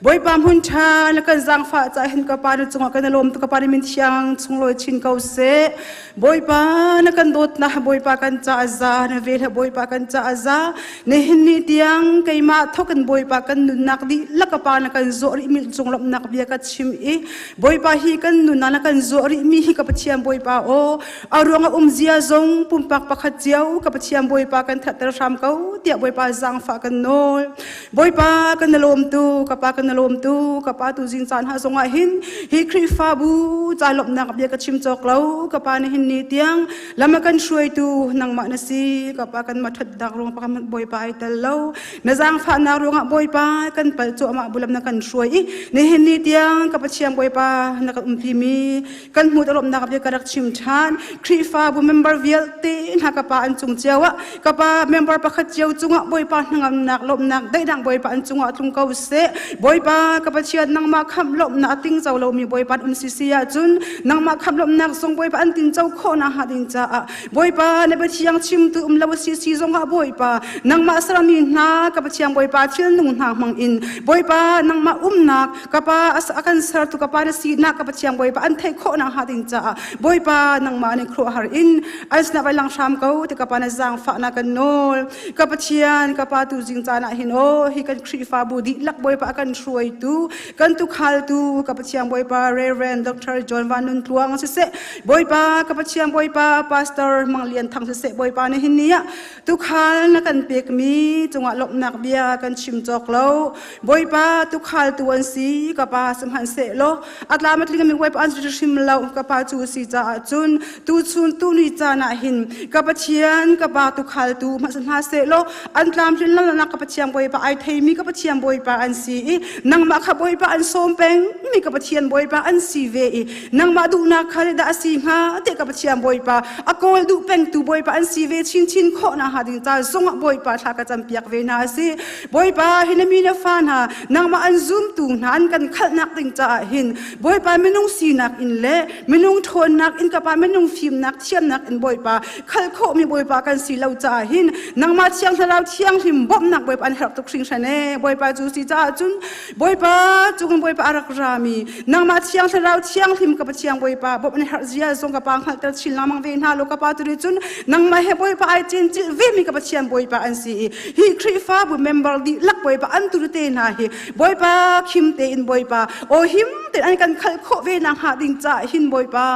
Bawipa hmun ṭha na kan zaangfah ca hin ka pa na cungah kan i lawm ka pa na min thiang chunglawi chin ko seh Bawipa na kan dawtnak Bawipa kan ca za na vel he Bawipa kan ca za nihin ni tiang keimah thawk in Bawipa kan nunnak dihlak ka pa na kan zawh rih mi cung lawmhnak bia ka chim i Bawipa hi kan nunnak na kan zawh rih mi hi ka Pathian Bawipa aw a ruang a um zia zong pumpak pakhat cio ka Pathian Bawipa kan thatter hram ko tiah Bawipa zaangfah kan nawl Bawipa kan na lawm tu ka pa kan na lawm tu ka pa tu zing caan ha zongah hin hi Khrihfabu ca lawmhnak bia ka chim cawk lo ka pa nihin ni tiang lam a kan hruaitu nangmah na si ka pa kan ma that dak ruang pa Bawipa ai tel lo na zaangfahnak ruangah Bawipa kan pal cuahmah bulam na kan hruai i nihin ni tiang ka Pathian Bawipa na kan umpi mi kan hmuh lawmhnak bia ka rak chim ṭhan Khrihfabu member vialte hna ka pa an cung cio ah ka pa member pakhat cio cungah Bawipa hnangamnak lawmhnak daihnak Bawipa an cungah tlung ko seh Bawipa ka Pathian nangmah khamh lawmhnak a ting co lomi Bawipa an um sisi ahcun nangmah khamh lawmhnak zong Bawipa an tin co khawh nak hnga ding caah Bawipa na Pathian chimtu um lo si si zongah Bawipa nangmah sermi hna ka Pathian Bawipa thilnung hna hmang in Bawipa nangmah umnak ka pa a kan sertu ka pa na sinak ka Pathian Bawipa an theih khawh nak hnga ding caah Bawipa nangmah nih khuaruahhar in an sinah vai lang hram ko ti ka pa na zaangfahnak kan nawl ka Pathian ka pa tu zing caan ah hin aw hi kan Khrihfabu dihlak Bawipa a kan hruaitu kan tukhaltu ka Pathian Bawipa Reverend Dr. John Van Nun Tluang siseh Bawipa ka Pathian Bawipa Pastor Mang Lian Thang siseh Bawipa na hin ni ah tukhal na kan pekmi cungah lawmhnak bia kan chim cawk lo Bawipa tukhal tu an si ka pa sihmanhsehlaw a tlam a tling mi Bawipa an hrim lo ka pa cu si caah cun tu chun tu ni caan ah hin ka Pathian ka pa tukhal tu hmanh hna sehlaw an tlamtlin lo ka Pathian Bawipa ai theimi ka Pathian Bawipa an si i nangmah kha Bawipa an sawm peng mi ka Pathian Bawipa an si ve i nangmah duhnak kha dah a si hnga te ka Pathian Bawipa a kawl duh pengtu Bawipa an si ve chinchin khawh na ha ding ca zongah Bawipa thla ka campiak ve hna a si Bawipa hi na mi na fa hna nangmah an zumtu hna an kan khalhnak ding caah hin Bawipa minung sinak in le minung ṭhawnnak in ka pa minung fimnak thiamnak in Bawipa khal khawhmi Bawipa kan si lo caah hin nangmah thiang thlarau thianghlim bawmhnak Bawipa an herh tuk hringhran e Bawipa cu si caah cun Bawipa cungin Bawipa a rak rami nangmah thiang thlarau thianghlim ka Pathian Bawipa bawmh an herh zia zong ka pa hngalhter chin lengmang ve hna lo ka pa tu nih cun nangmah he Bawipa ai cencilh vemi ka Pathian Bawipa an si i hi Khrihfabu member dihlak Bawipa an tu te hna hi Bawipa khim tein Bawipa aw him tein an kan khalh khawh ve nak hnga ding caah hin Bawipa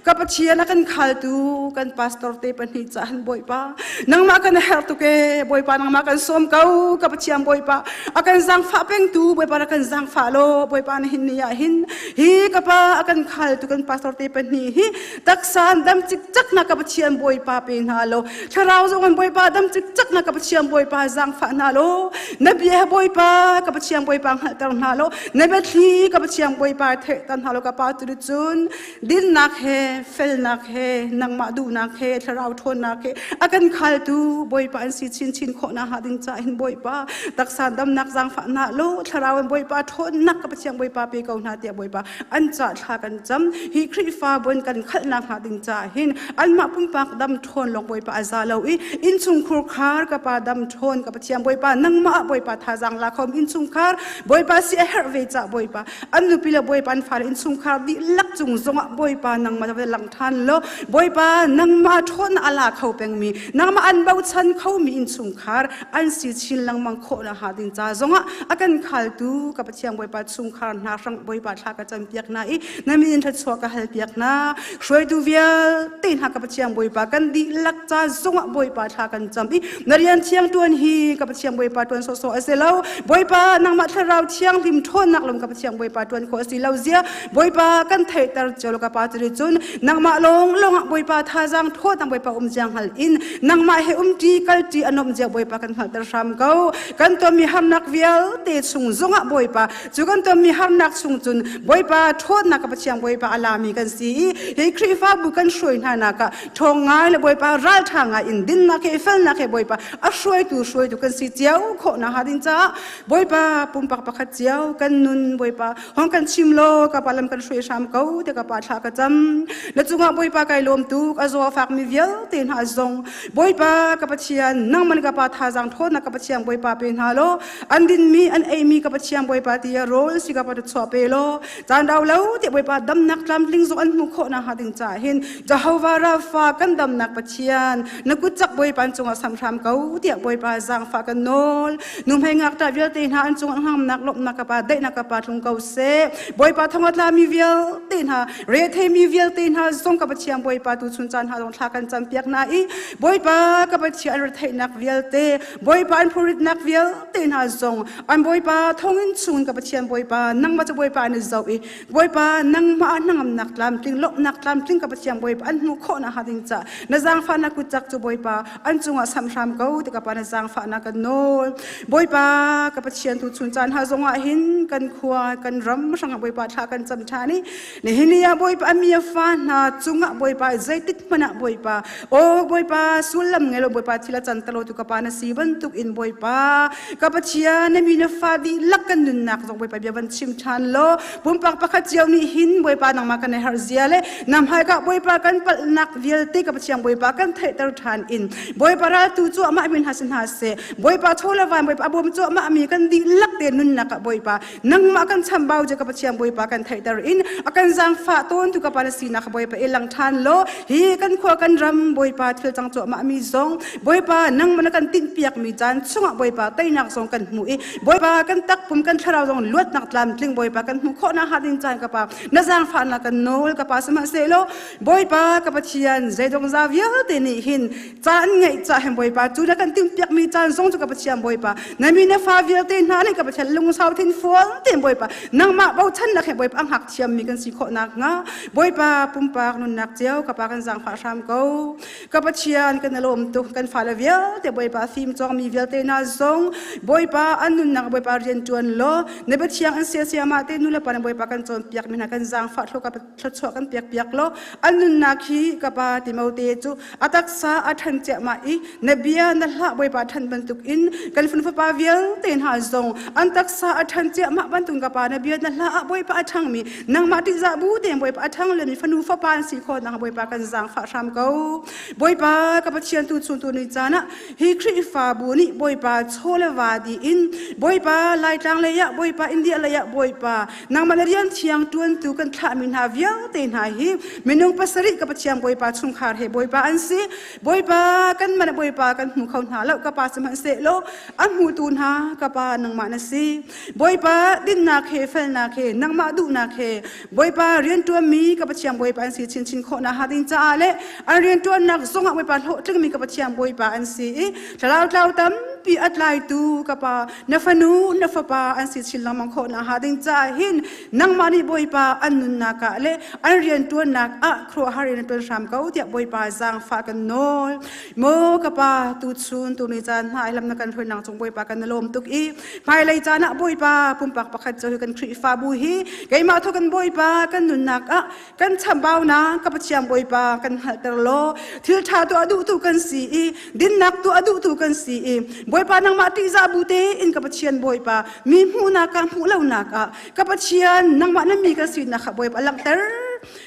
ka Pathian a kan khaltu kan pastor te pahnih caah hin Bawipa nangmah kan herh tuk e Bawipa nangmah kan sawm ko ka Pathian Bawipa a kan zaangfah pengtu Bawipa na kan zaangfah lo Bawipa na hin ni ah hin hi ka pa a kan khaltu kan pastor te pahnih hi taksa dam cikcak na ka Pathian Bawipa pe hna lo thlarau zong an Bawipa dam cikcak na ka Pathian Bawipa zaangfah hna lo na bia Bawipa ka Pathian Bawipa hngalhter hna lo na biathli ka Pathian Bawipa theihter hna lo ka pa tu cun dinnak he felnak he nangmah duhnak he thlarau ṭhawnnak he a kan khaltu Bawipa an si chinchin khawh na hnga ding caah hin Bawipa taksa damnak zaangfah hna lo thlarau in Bawipa ṭhawnnak ka Pathian Bawipa pe ko hna tiah Bawipa an ca thla kan cam hi Khrihfa bon kan khalhnak hnga ding caah hin anmah pumpak dam ṭhawn lawng Bawipa a za lo i innchungkhur khar ka pa dam ṭhawn ka Pathian Bawipa nangmah Bawipa thazaang la khom innchungkhar Bawipa si a herh ve ca Bawipa an nupi le Bawipa an fale innchungkhar dihlak cung zongah Bawipa nangmah va lang ṭhan law Bawipa nangmah ṭhawn a la kho pengmi nangmah an bochan khomi innchungkhar an si chin lengmang khawh na ha ding ca zongah a kan khaltu ka Pathian Bawipa chungkhar hna hrang Bawipa thla ka cam piak hna i na min in thluachuah ka hal piak hna. Hruaitu vialte hna ka Pathian Bawipa kan dihlak ca zongah Bawipa thla kan cam i na rian thiang tuan hi ka Pathian Bawipa tuan sawhsawh a si lo. Bawipa nangmah thlarau thianghlim ṭhawnnak lawng ka Pathian Bawipa tuan khawh a si lo zia Bawipa kan theihter cio ka pa curi cun nangmah lawng lawngah Bawipa thazaang ṭhawnnak Bawipa um zia hngal in nangmah he umṭi kalṭi a nuamh zia Bawipa kan hngalhter hram ko. Kan tonmi harnak vialte chung zongah Bawipa cu kan tonmi harnak chung cun Bawipa ṭhawnnak ka Pathian Bawipa a lami kan si i hi Khrihfabu kan hruai hna nak ah ṭhawng ngai le Bawipa ralṭha ngai in dinnak he felnak he Bawipa a hruaitu hruaitu kan si cio khawh nakhnga ding caah Bawipa pumpak pakhat cio kan nun Bawipa hong kan chim law ka pa lam kan hruai hram ko te ka pa thla ka cam. Na cungah Bawipa kai lawm tuk, a zaw a fakmi vialte hna zong Bawipa ka Pathian, nangman ka pa thazaang ṭhawnnak ka Pathian Bawipa pe hna law an dinmi an eimi ka Pathian Bawipa ti a rawl si ka pa chuah pe law caan rau lo te Bawipa damnak tlamtling zong an hmuh khawh nakhnga ding caah hin Jehovah Rafa kan damnak Pathian na kut cak Bawipa an cungah sam hram ko tiah Bawipa zaangfah kan nawl. Nuhmei ngakṭah vialte hna an cungah hngamnak lawmhnak ka pa daihnak ka pa tlung ko seh. Bawipa thong a tlami vialte hna, retheimi vialte hna zong ka Pathian Bawipa tu chun caan hna zong thla kan campiak hna i Bawipa ka Pathian an retheihnak vialte, Bawipa an phuritnak vialte hna zong an Bawipa thonginn chungin ka Pathian Bawipa nangmah cu Bawipa an i zoh i Bawipa nangmah ah hnangamnak tlamtling lawmhnak tlamtling ka Pathian Bawipa an hmuh khawh nakhnga ding ca na zaangfahnak kut cak cu Bawipa an cungah samh hram ko ti ka pa na zaangfahnak kan nawl. Bawipa ka Pathian tu chun caan ha zongah hin kan khua kan ram hrangah Bawipa thla kan cam ṭhan i nihin ni ah Bawipa a mi a fa hna cungah Bawipa zeitik hmanh ah Bawipa aw Bawipa sullam ngei lo Bawipa thil a can talo tu ka pa na si bantuk in Bawipa ka Pathian na mi na fa dihlak kan nunnak zong Bawipa bia van chim ṭhan law pumpak pakhat cio nih hin Bawipa nangmah kan i harh zia le na hmaika Bawipa kan palhnak vialte ka Pathian Bawipa kan theihter ṭhan in Bawipa raltu cu amah min hna si hna seh. Bawipa chaw le van Bawipa a bawm cu amah mi kan dihlak te nunnak ah Bawipa nangmah kan chambau je ka Pathian Bawipa kan theihter in a kan zaangfah tawn tu ka pa na sinak Bawipa i lang ṭhan law hi kan khua kan ram Bawipa thil cang cuahmah mi zong Bawipa nangmah na kan tinhpiak mi caan chungah Bawipa teinak zong kan hmu i Bawipa kan takpum kan thlarau zong luatnak tlamtling Bawipa kan hmuh khawh nakhnga ding caan ka pa na zaangfahnak kan nawl ka pa sihmanhsehlaw Bawipa ka Pathian zeidong za vialte nih hin caan ngeih ca hen Bawipa cu na kan timhpiak mi caan zong cu ka Pathian Bawipa na mi na fa vialte hna nih ka Pathian lungsau thin fual tein Bawipa nangmah bochannak he Bawipa a hngak thiam mi kan si khawh nakhnga Bawipa pumpak nunnak cio ka pa kan zaangfah hram ko. Ka Pathian kan i lawm tuk. Kan fale vialte Bawipa fim cawngmi vialte hna zong Bawipa an nunnak Bawipa rian ṭuan law na biathiang an sia siamah te nu le pa na Bawipa kan cawnpiak mi hna kan zaangfah thluachuah kan piak piak law an nunnak hi ka pa Timote cu a taksa a ṭhan ciahmah i na bia na hlah Bawipa ṭhan bantuk in kan fanu fapa vialte hna zong an taksa a ṭhan ciahmah bantuk ka pa na bia na hlah ah Bawipa a ṭhangmi nangmah ṭihzah bu tein Bawipa a ṭhang lemi fanu fapa an si khawh nakhnga Bawipa kan zaangfah hram ko. Bawipa ka Pathian tu chung tu ni caan ah hi Khrihfabu nih Bawipa chaw le va di in Bawipa Laitlang lei ah Bawipa India lei ah Bawipa nangmah na rian thiang ṭuantu kan thlahmi hna vialte hna hi minung pasarih ka Pathian Bawipa chungkhar he Bawipa an si. Bawipa kan man Bawipa kan hmu kho hna lo ka pa sihmanhsehlaw a hmutu hna ka pa nangmah na si. Bawipa dinnak he felnak he nangmah duhnak he Bawipa rianṭuanmi ka Pathian Bawipa an si chinchin khawh nakhnga ding caah le an rianṭuannak zongah Bawipa hlawhtlingmi ka Pathian Bawipa an si i thlarau tlau tampi a tlaitu ka pa na fanu na fapa an si chin lengmang khawh nakhnga ding caah hin nangmah nih Bawipa an nunnak ah le an rianṭuannak ah khuaruahhar in ṭuan hram ko tiah Bawipa zaangfah kan nawl. Maw ka pa tuchun tuni caan hna lam na kan hruainak cung Bawipa kan i lawm tuk i hmailei caan ah Bawipa pumpak pakhat cu kan Khrihfabu hi keimah tho kan Bawipa kan nunnak ah kan chambaunak ka Pathian Bawipa kan hngalhter law thil ṭha tuah duhtu kan si i dinnak tuah duhtu kan si i Bawipa nangmah ṭihzah bu tein ka Pathian Bawipa mi hmuhnak ah hmuh lonak ah ka Pathian nangmah na mi kan sinak kha Bawipa langhter.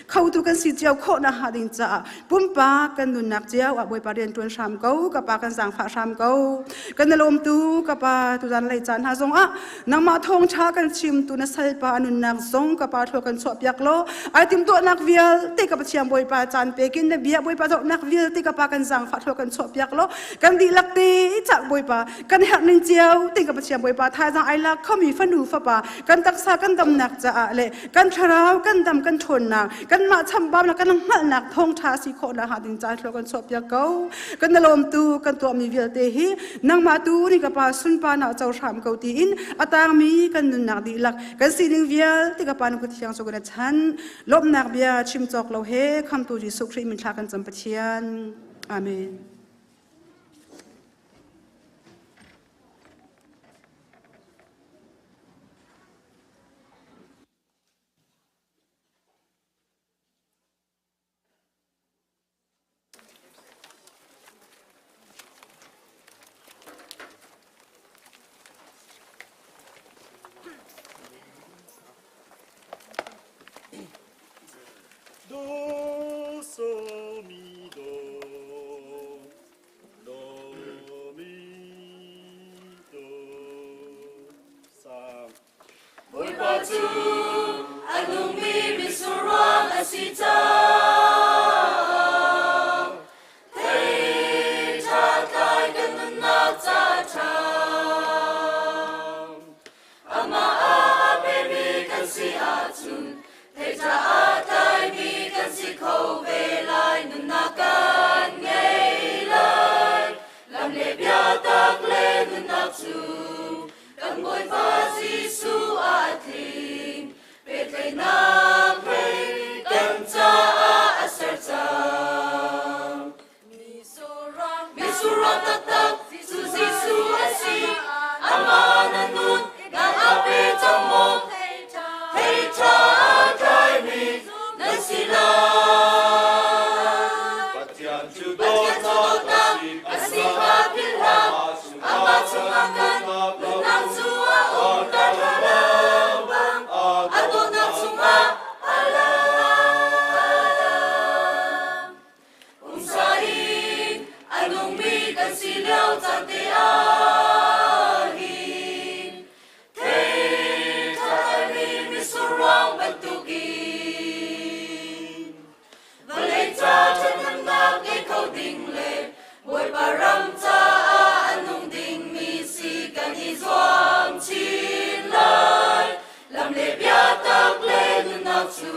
Khotu kan si cio khawh na ha ding caah pumpak kan nunnak cio ah Bawipa rian ṭuan hram ko. Ka pa kan zaangfah hram ko. Kan lawm tu ka pa tuzan lei caan hna zong ah nangmah thawngṭha kan chim tu na salpa nunnak zong ka pa thlua kan chuah piak law ai timtuahnak vialte ka Pathian Bawipa caan pekin na bia Bawipa zohnak vialte ka pa kan zaangfah thlua kan chuah piak law kan dihlak te cah Bawipa kan herh ning cio te ka Pathian Bawipa thazaang ai lak khomi fanu fapa kan taksa kan damnak caah le kan thlarau kan dam kan ṭhawnnak kanmah chambaunak kan hngalhnak thawngṭha si khawhnak hnga ding ca thlua kan chuahpiak ko. Kan na lawmtu kan tuahmi vialte hi nangmah tu nih ka pa sunparnak co hram ko tiin a tangmi kan nunnak dihlak kan sining vialte ka pa na kut thiang cu kan chan lawmhnak bia chim cawk lo he khamtu Jesuh Khrih min thla kan cam Pathian. Amen. Do, so, mi, do, do, mi, do, sa. Bawipa cu a nungmi mitsur ruang a si cang. Thei ṭha tlai kan nunnak ca ṭha. Amah ah a pemi kan si ahcun thei ṭha a tlaimi kan si kho ve lai. Nunnak kan ngei lai. Lam le biatak le nunnak cu kan Bawipa Jesuh ah a tling. Pehtlaihnak hlei kan caah a ser cang. Mitsur taktak cu Jesuh a si. Amah na nun nan a pe cang maw? Thei ṭha a tlaimi nan si lai. Pathian cu Pathian cu dawtnak dawtnak a a si si kha philh hlah. Amah chungah kan nunnak cu a umter thlarau bang. A dawtnak chungah a lang. Pumsa in a nungmi kan si lio caan te ah hin thei ṭha mitsur ruang bantukin vawlei ca ṭhathnemnak ngei kho ding le Bawipa ram caah a nung dingmi si kan i zuam chin lai. Lam le biatak le nunnak cu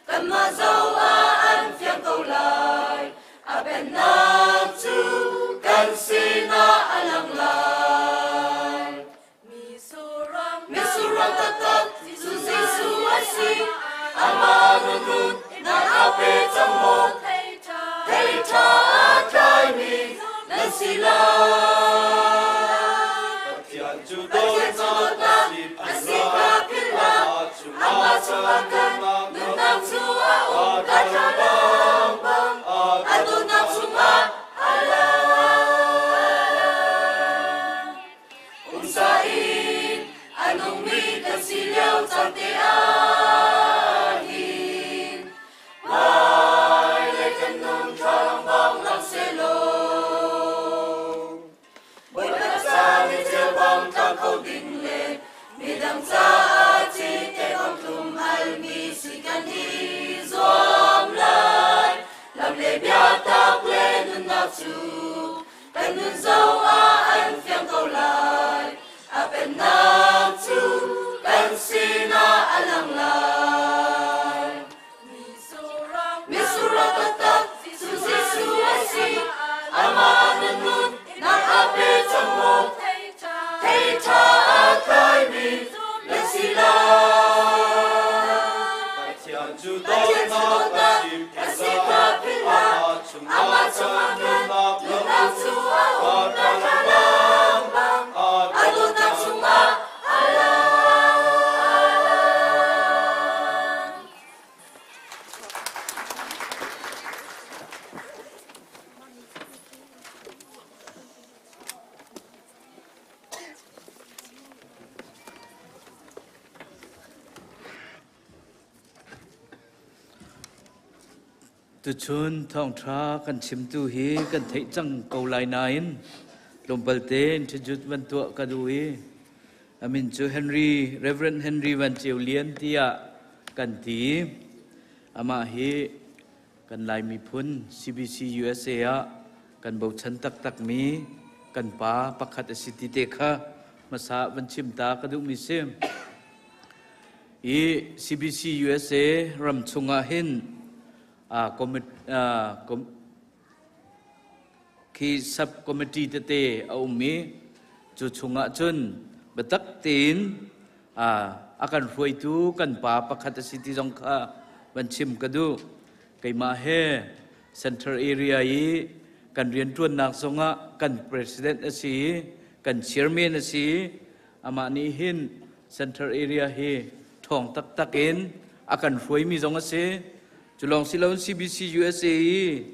kanmah zoh ah an fiang ko lai. A pennak cu kan sinah a lang lai. Mitsur taktak cu Jesuh a si. Amah na nun nan a pe cang maw? Thei ṭha a tlaimi nan si lai. Pathian cu Pathian cu dawtnak dawtnak a si kha philh hlah. Amah chungah kan nunnak cu a um ta thlarau bang. A dawtnak chungah a lang. Pumsa in a nungmi kan si lio caan te ah hin hmailei kan nun thlalang bang lang sehlaw Bawipa ca ni ceu bang tlang kho ding le midang caah cite bang tlum halmi si kan i zuam lai. Lam le biatak le nunnak cu kan nun zoh ah an fiang ko lai. A pennak cu kan sinah a lang lai. Mitsur taktak cu Jesuh a si. Amah na nun nan a pe cang maw? Thei ṭha a tlaimi nan si lai. Pathian cu Pathian cu dawtnak dawtnak a si kha philh hlah. Amah chungah kan nunnak cu a um ta thlarau bang. A dawtnak chungah a lang. Tuchun thawngṭha kan chimtu hi kan theih cang ko lai nain tlawmpal te introduce van tuah ka duh i a min cu Henry Reverend Henry Van Ceu Lian tiah kan ti. Amah hi kan Lai miphun CBC USA ah kan bochan taktakmi kan pa pakhat a si ti te kha hmasa van chim ta ka duhmi si. I CBC USA ram chungah hin khi sub-committee tete a um i cu chungah cun biatak tein a kan hruaitu kan pa pakhat a si ti zong kha van chim ka duh. Keimah he Central Area i kan rianṭuannak zongah kan president a si i kan chairman a si i amah nih hin Central Area hi ṭhawng taktak in a kan hruaimi zong a si. Cu lawng si loin CBC USA i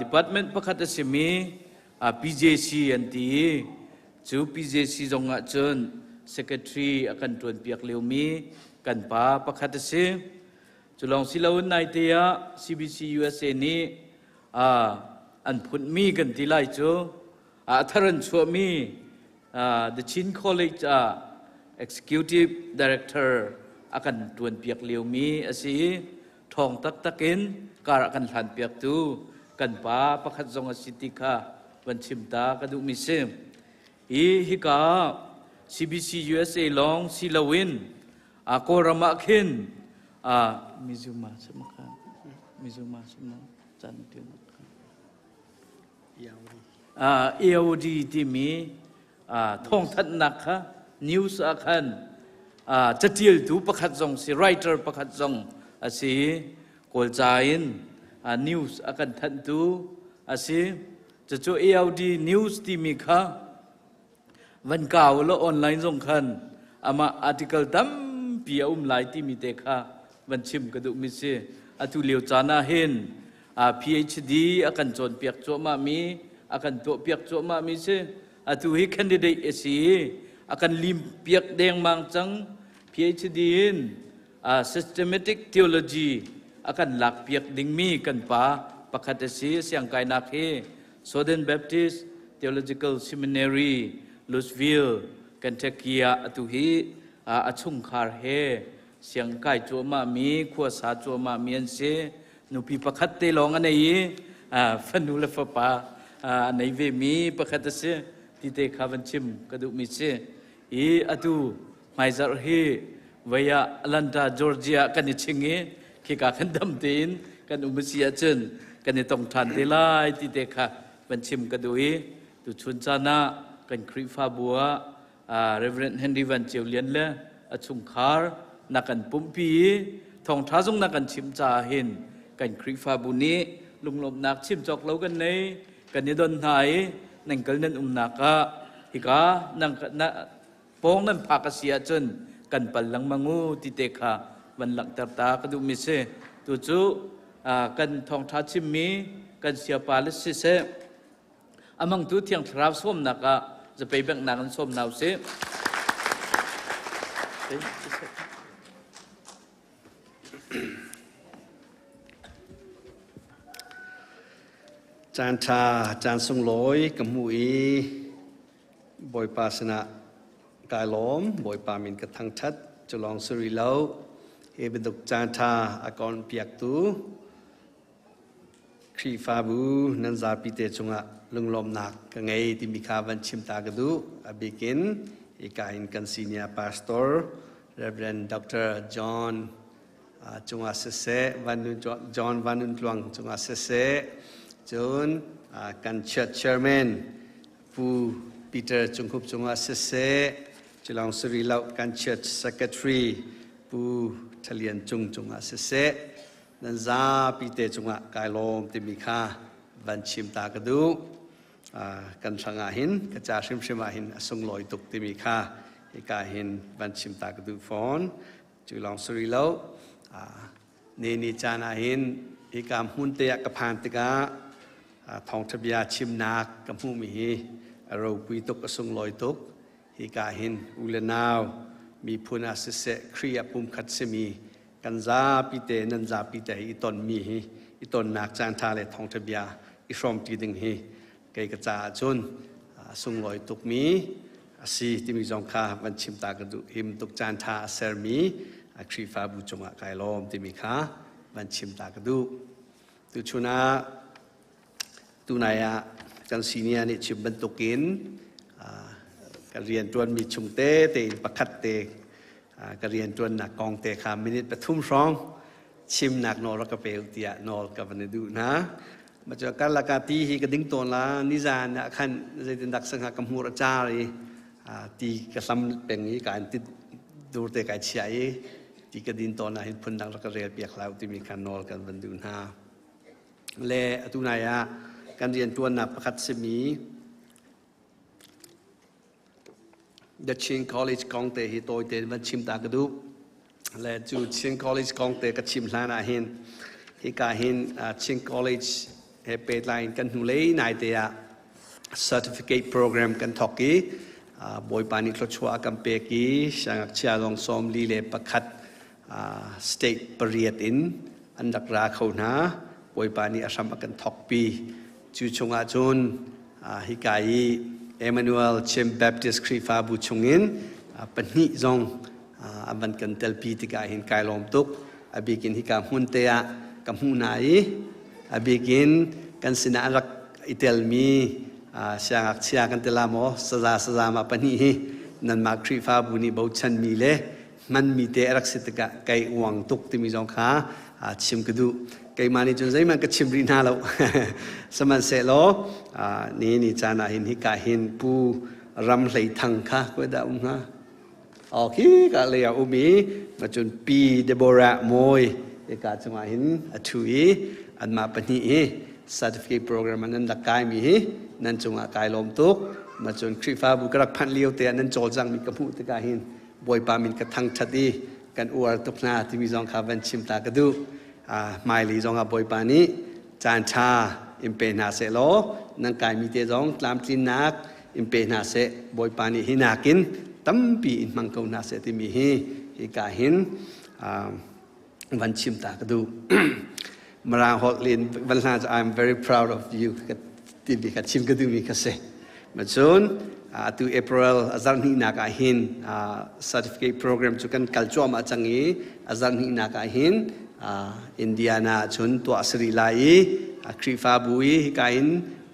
department pakhat a simi PJC an ti i cu PJC zong ah cun secretary a kan ṭuanpiak liomi kan pa pakhat a si. Cu lawng si loin naite ah CBC USA nih an phunmi kan ti lai cu a thar an chuahmi The Chin College ah Executive Director a kan ṭuanpiak liomi a si i ṭhawng taktak in kar a kan hlanpiaktu kan pa pakhat zong a si ti kha van chim ta ka duhmi si. Hi hika CBC USA lawng si loin Kawlram ah khin Mizuma sama Mizuma sama chan AOD timi thawngthanhnak kha news ah khan catialtu pakhat zong si writer pakhat zong a si Kawlca in news a kan thanhtu a si. Cucu AOD news timi kha van kau law online zong khan amah article tampi a um lai timi te kha van chim ka duhmi si. Atu lio caan ah hin PhD a kan cawnpiak cuahmah mi a kan tuahpiak cuahmah mi si. Atu hi candidate a si i a kan lim piak dengmang cang. PhD in systematic theology a kan lak piak dingmi kan pa pakhat a si. Siangkainak hi Southern Baptist Theological Seminary, Louisville, Kentucky ah atu hi a chungkhar he siangkai cuahmah mi, khuasa cuahmah mi an si. Nupi pakhat te lawng a nei i fanu le fapa a nei ve mi pakhat a si. Ti te kha van chim ka duh mi si. I atu hmaizarh hi vei ah Atlanta, Georgia kan i ching i khika kan dam tein kan um a si ahcun kan i tong ṭhan te lai ti te kha van chim ka duh i tuchun caan ah kan Khrihfabu ah Reverend Henry Van Ceu Lian le a chungkhar na kan pumhpi i thawngṭha zong na kan chim caah hin kan Khrihfabu nih lunglawmhnak chim cawk lo kan nei. Kan i don hna i nan kal nan umnak ah hika nang na pawng nan phak a si ahcun kan pal lengmang u ti te kha van langhter ta ka duhmi si. Tu cu kan thawngṭha chimmi kan siapa le siseh amangtu Thiang Thlarau sawmnak ah zapei benghnak in sawm hna usih. Caan ṭha, caan sunglawi ka hmuh i Bawipa sinah kai lawm. Bawipa min ka thangṭhat. Cu lawng si rih lo. Hi bantuk caan ṭha a ka onhpiaktu Khrihfabu nan zapi te cungah lunglawmhnak ka ngei timi kha van chim ta ka duh. A bikin hika in kan senior pastor Reverend Dr. John cungah siseh, John Van Nun Tluang cungah siseh, cun kan church chairman Pu Peter Cungkhup cungah siseh, culawng siri lo kan church secretary Pu Thalian Cung cungah siseh, nan zapi te cungah kai lawm timi kha van chim ta ka duh. Kan hrang ah hin, ka ca hrimhrim ah hin a sunglawi tuk timi kha hika hin van chim ta ka duh fawn. Cu lawng si rih lo. Ni ni caan ah hin hika hmun te ah ka phan tikah thawngṭha bia chimnak ka hmuhmi hi a ropui tuk, a sunglawi tuk. Hika hin u le nau miphun ah siseh Khrih ah pumkhat simi kan zapi te nan zapi te hi i tonmi hi i tonnak caan ṭha le thawngṭha bia i hrawmṭi ding hi kei ka caah cun a sunglawi tukmi a si timi zong kha van chim ta ka duh. Him tuk caan ṭha a sermi a Khrihfabu cungah kai lawm timi kha van chim ta ka duh. Tuchun ah tunai ah kan senior nih chim bantukin ka rian ṭuanmi chung te tein pakhat te ka rian ṭuannak kong te kha minute 3 hrawng chimnak nawl rak ka pe u tiah nawl ka van i duh hna. Ma cu karlak ah ti hi ka ding tawn la nizan ah khan zeitindak sangha ka hmur a car i ti ka hlam peng i ka an ti dur te kai chia i ti ka din tawn ah hin phundang rak ka rel piak hlah u timi kha nawl kan van duh hna. Le atu nai ah kan riantuannak pakhat simi The Chin College kong te hi tawi tein van chim ta ka duh. Le cu Chin College kong te ka chim hlan ah hin hika hin Chin College he pehtlai in kan hnulei nai te ah certificate program kan thawk i Bawipa nih thluachuah a kan pek i siangngakchia zong 41 state pariat in an rak ra kho hna. Bawipa nih a hram a kan thawkpi. Cu chungah cun hika i Emmanuel Chin Baptist Khrihfabu chungin pahnih zong an van kan telpi tikah hin kai lawm tuk. A bikin hika hmun te ah ka hmuh hna i a bikin kan sinah an rak i telmi siangngakchia kan ti la maw saza saza ma pahnih hi nanmah Khrihfabu nih bochanmi le hmanmi te a rak si tikah kai uang tuk timi zong kha chim ka duh. Keimah nih cun zeihmanh ka chim rih hna lo. Sihmanhsehlaw ni ni caan ah hin hika hin Pu Ram Hlei Thang kha koi dah um hnga? Oh, khi ka lei ah um i macun Pi Deborah Mawi hika cungah hin a ṭhu i anmah pahnih hi certificate program an rak kaimi hi nan cungah kai lawm tuk. Macun Khrihfabu ka rak phanh lio te ah nan cawlcangmi ka hmuh tikah hin Bawipa min ka thangṭhat i kan uar tuk hna timi zong kha van chim ta ka duh. Hmailei zong ah Bawipa nih caan ṭha in pe hna seh law nan kaimi te zong tlamtlinnak in pe hna seh. Bawipa nih hi nakin tampi in hmang ko hna seh timi hi hika hin van chim ta ka duh. Mirang holh len van hlan cu I'm very proud of you timi kha chim ka duhmi kha si. Macun atu April a zarh hnihnak ah hin certificate program cu kan kal cuahmah cang i a zarh hnihnak ah hin Indiana cun tuah a si rih lai i Khrihfabu i hika in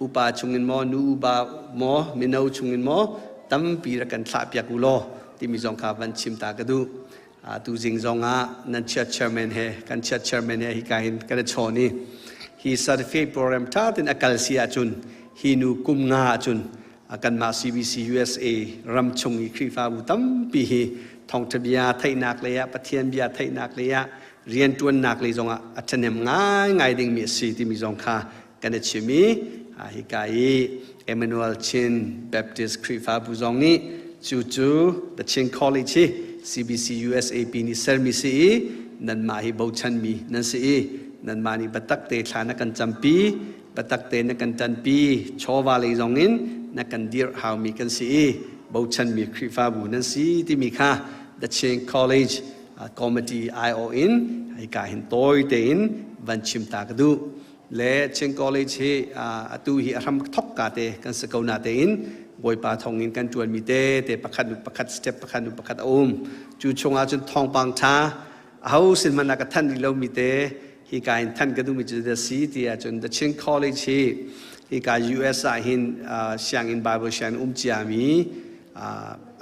upa chungin maw nu upa maw mino chungin maw tampi rak kan thlah piak u law timi zong kha van chim ta ka duh. Tu zing zong ah nan church chairman he kan church chairman he hika hin kan i chawn i hi certificate program ṭha tein a kal si ahcun hi nu kum nga ahcun kanmah CBC USA ram chung i Khrihfabu tampi hi thawngṭha bia theihnak lei ah Pathian bia theihnak lei ah rianṭuannak lei zong ah a ṭhahnem ngaingai dingmi a si timi zong kha kan i chim i hika i Emmanuel Chin Baptist Khrihfabu zong nih cu cu The Chin College hi CBC USAP nih sermi si i nanmah hi bochanmi nan si i nanmah nih biatak te thla na kan campi biatak te na kan ṭanpi chawva lei zong in na kan dirh haumi kan si i bochanmi Khrihfabu nan si timi kha The Chin College Committee aiawh in hika hin tawi tein van chim ta ka duh. Le Chin College hi atu hi a hram thok ka te kan si ko na tein Bawipa thawngin kan ṭuanmi te te pakhat nu pakhat step pakhat nu pakhat a um. Cu chungah cun thawngpang ṭha aho sin hmanh ah ka thanh rih lomi te hika in thanh ka duhmi cu da si ti ahcun The Chin College hi hika US ah hin sianginn Bible sianginn um ciami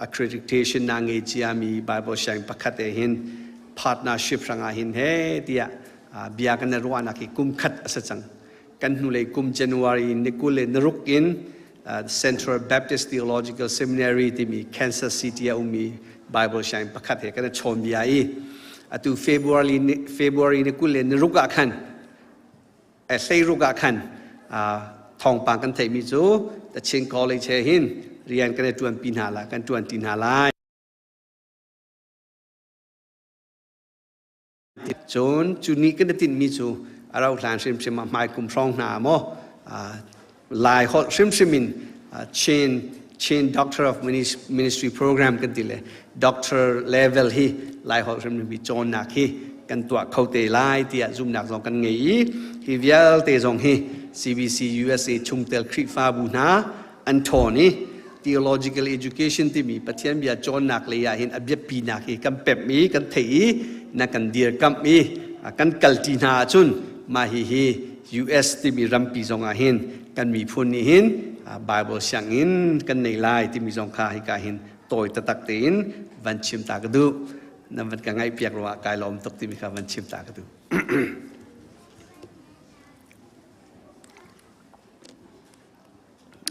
accreditation na ngei ciami Bible sianginn pakhat he hin partnership hrangah hin he tiah bia kan i ruahnak hi kum khat a si cang. Kan hnulei kum January ni 26 in Central Baptist Theological Seminary timi Kansas City ah ummi Bible sianginn pakhat he kan i chawn bia i atu February ni 26 ah khan 16 ah khan thawngpang kan theihmi cu The Chin College he hin rian kan i ṭuanpi hna lai kan ṭuanṭi hna lai. Cun cu ni kan i tinhmi cu a rauh hlan hrimhrim ah hmai kum hrawng hna maw Lai holh hrimhrim in Chin Doctor of Ministry program kan ti le doctor level hi Lai holh hrimhrim hi cawnnak hi kan tuah kho te lai tiah zumnak zong kan ngei i Hi vialte zong hi CBC USA chungtel Khrihfabu hna an ṭhawn i theological education timi Pathian bia cawnnak lei ah hin a biapinak hi kan pemh i kan theih i na kan dirkamh i kan kalṭi hna ahcun mah hihi US timi rampi zong ah hin kan miphun nih hin Bible sianginn kan nei lai timi zong kha hika hin tawi taktak tein van chim ta ka duh. Nan van ka ngaihpiak ruangah kai lawm tuk timi kha van chim ta ka duh.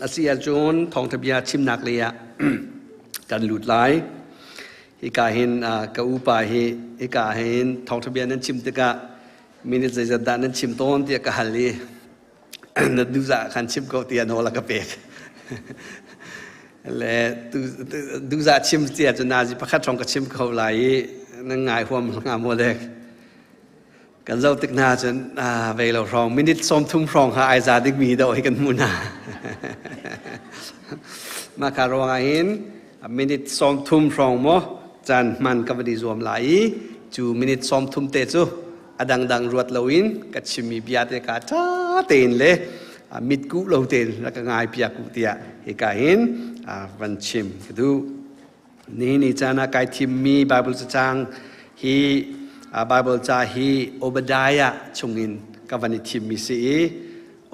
A si ahcun thawngṭha bia chimnak lei ah kan lut lai. Hika hin ka upa hi hika hin thawngṭha bia nan chim tikah minute zeizat dah nan chim tawn tiah ka hal i na duhzah khan chim ko tiah nawl a ka pek. Le duhzah chim tiah cun nazi pakhat hrawng ka chim kho lai i nan ngai huam hnga maw dek. Kan zoh tik hna cun vei lo hrawng minute 30 hrawng kha ai za dingmi deuh hi kan hmuh hna. Mah kha ruang ah hin minute 30 hrawng maw caan hman ka van i zuam lai i cu minute 30 te cu a dangdang ruat loin ka chimmi bia te ka ṭha tein le mitkuh lo tein rak ka ngai piak u tiah hika hin van chim ka duh. Nihin ni caan ah kai thimmi Bible cacang hi Bible ca hi Obadiah chungin ka van i thimmi si i